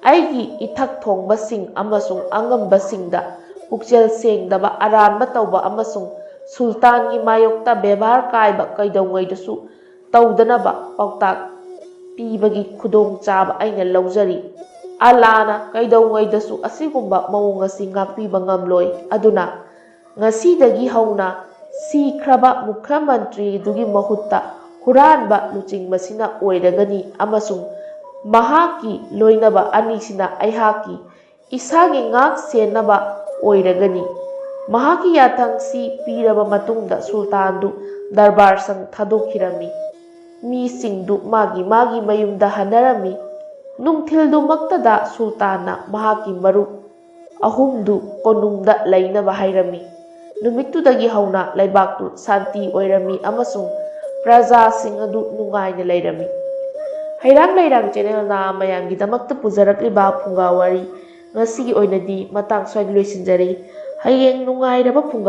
ꯑꯩꯒꯤ ꯏꯊꯛ ꯊꯣꯡꯕꯁꯤꯡ ꯑꯃꯁꯨꯡ ꯑꯉꯝꯕꯁꯤꯡꯗ ꯄꯨꯛꯆꯦꯜ ꯁꯦꯡꯗꯕ, ꯑꯔꯥꯟꯕ ꯇꯧꯕ ꯑꯃꯁꯨꯡ ꯁꯨꯜꯇꯥꯟꯒꯤ ꯃꯥꯌꯣꯛꯇ ꯕꯦꯕꯥꯔ ꯀꯥꯏꯕ ꯀꯩꯗꯧꯉꯩꯗꯁꯨ ꯇꯧꯗꯅꯕ ꯄꯥꯎꯇꯥꯛ ꯄꯤꯕꯒꯤ ꯈꯨꯗꯣꯡꯆꯥꯕ ꯑꯩꯅ ꯂꯧꯖꯔꯤ꯫ ꯑꯜꯂꯥꯅ ꯀꯩꯗꯧꯉꯩꯗꯁꯨ ꯑꯁꯤꯒꯨꯝꯕ ꯃꯑꯣꯡ ꯑꯁꯤ ꯉꯥꯛꯄꯤꯕ ꯉꯝꯂꯣꯏ꯫ ꯑꯗꯨꯅ ꯉꯁꯤꯗꯒꯤ ꯍꯧꯅ ꯁꯤꯈ꯭ꯔꯕ ꯃꯨꯈ꯭ꯌ ꯃꯟꯇ꯭ꯔꯤꯗꯨꯒꯤ ꯃꯍꯨꯠꯇ ꯍꯨꯔꯥꯟꯕ ꯂꯨꯆꯤꯡꯕꯁꯤꯅ ꯑꯣꯏꯔꯒꯅꯤ ꯑꯃꯁꯨꯡ ꯃꯍꯥꯛꯀꯤ ꯂꯣꯏꯅꯕ ꯑꯅꯤꯁꯤꯅ ꯑꯩꯍꯥꯛꯀꯤ ꯏꯁꯥꯒꯤ ꯉꯥꯛ ꯁꯦꯟꯅꯕ ꯑꯣꯏꯔꯒꯅꯤ꯫ ꯃꯍꯥꯛꯀꯤ ꯌꯥꯊꯪꯁꯤ ꯄꯤꯔꯕ ꯃꯇꯨꯡꯗ ꯁꯨꯜꯇꯥꯟꯗꯨ ꯗꯔꯕꯥꯔ ꯁꯪ ꯊꯥꯗꯣꯛꯈꯤꯔꯝꯃꯤ꯫ ꯃꯤꯁꯤꯡꯗꯨ ꯃꯥꯒꯤ ꯃꯥꯒꯤ ꯃꯌꯨꯝꯗ ꯍꯟꯅꯔꯝꯃꯤ꯫ ꯅꯨꯡꯊꯤꯜꯗꯨꯃꯛꯇꯗ ꯁꯨꯜꯇꯥꯟꯅ ꯃꯍꯥꯛꯀꯤ ꯃꯔꯨꯞ ꯑꯍꯨꯝꯗꯨ ꯀꯣꯅꯨꯡꯗ ꯂꯩꯅꯕ ꯍꯥꯏꯔꯝꯃꯤ꯫ ꯅꯨꯃꯤꯠꯇꯨꯗꯒꯤ ꯍꯧꯅ ꯂꯩꯕꯥꯛꯇꯨ ꯁꯥꯟꯇꯤ ꯑꯣꯏꯔꯝꯃꯤ ꯑꯃꯁꯨꯡ ꯄ꯭ꯔꯖꯥꯁꯤꯡ ꯑꯗꯨ ꯅꯨꯡꯉꯥꯏꯅ ꯂꯩꯔꯝꯃꯤ꯫ ꯍꯩꯔꯥꯡ ꯂꯩꯔꯥꯡ ꯆꯦꯅꯦꯜꯅ ꯃꯌꯥꯝꯒꯤꯗꯃꯛꯇ ꯄꯨꯖꯔꯛꯂꯤꯕ ꯐꯨꯡꯒꯥ ꯋꯥꯔꯤ ꯉꯁꯤꯒꯤ ꯑꯣꯏꯅꯗꯤ ꯃꯇꯥꯡ ꯁ꯭ꯋꯥꯏꯗ ꯂꯣꯏꯁꯤꯟꯖꯔꯤ꯫ ꯍꯌꯦꯡ ꯅꯨꯡꯉꯥꯏꯔꯕ ꯐꯨꯡꯒꯥ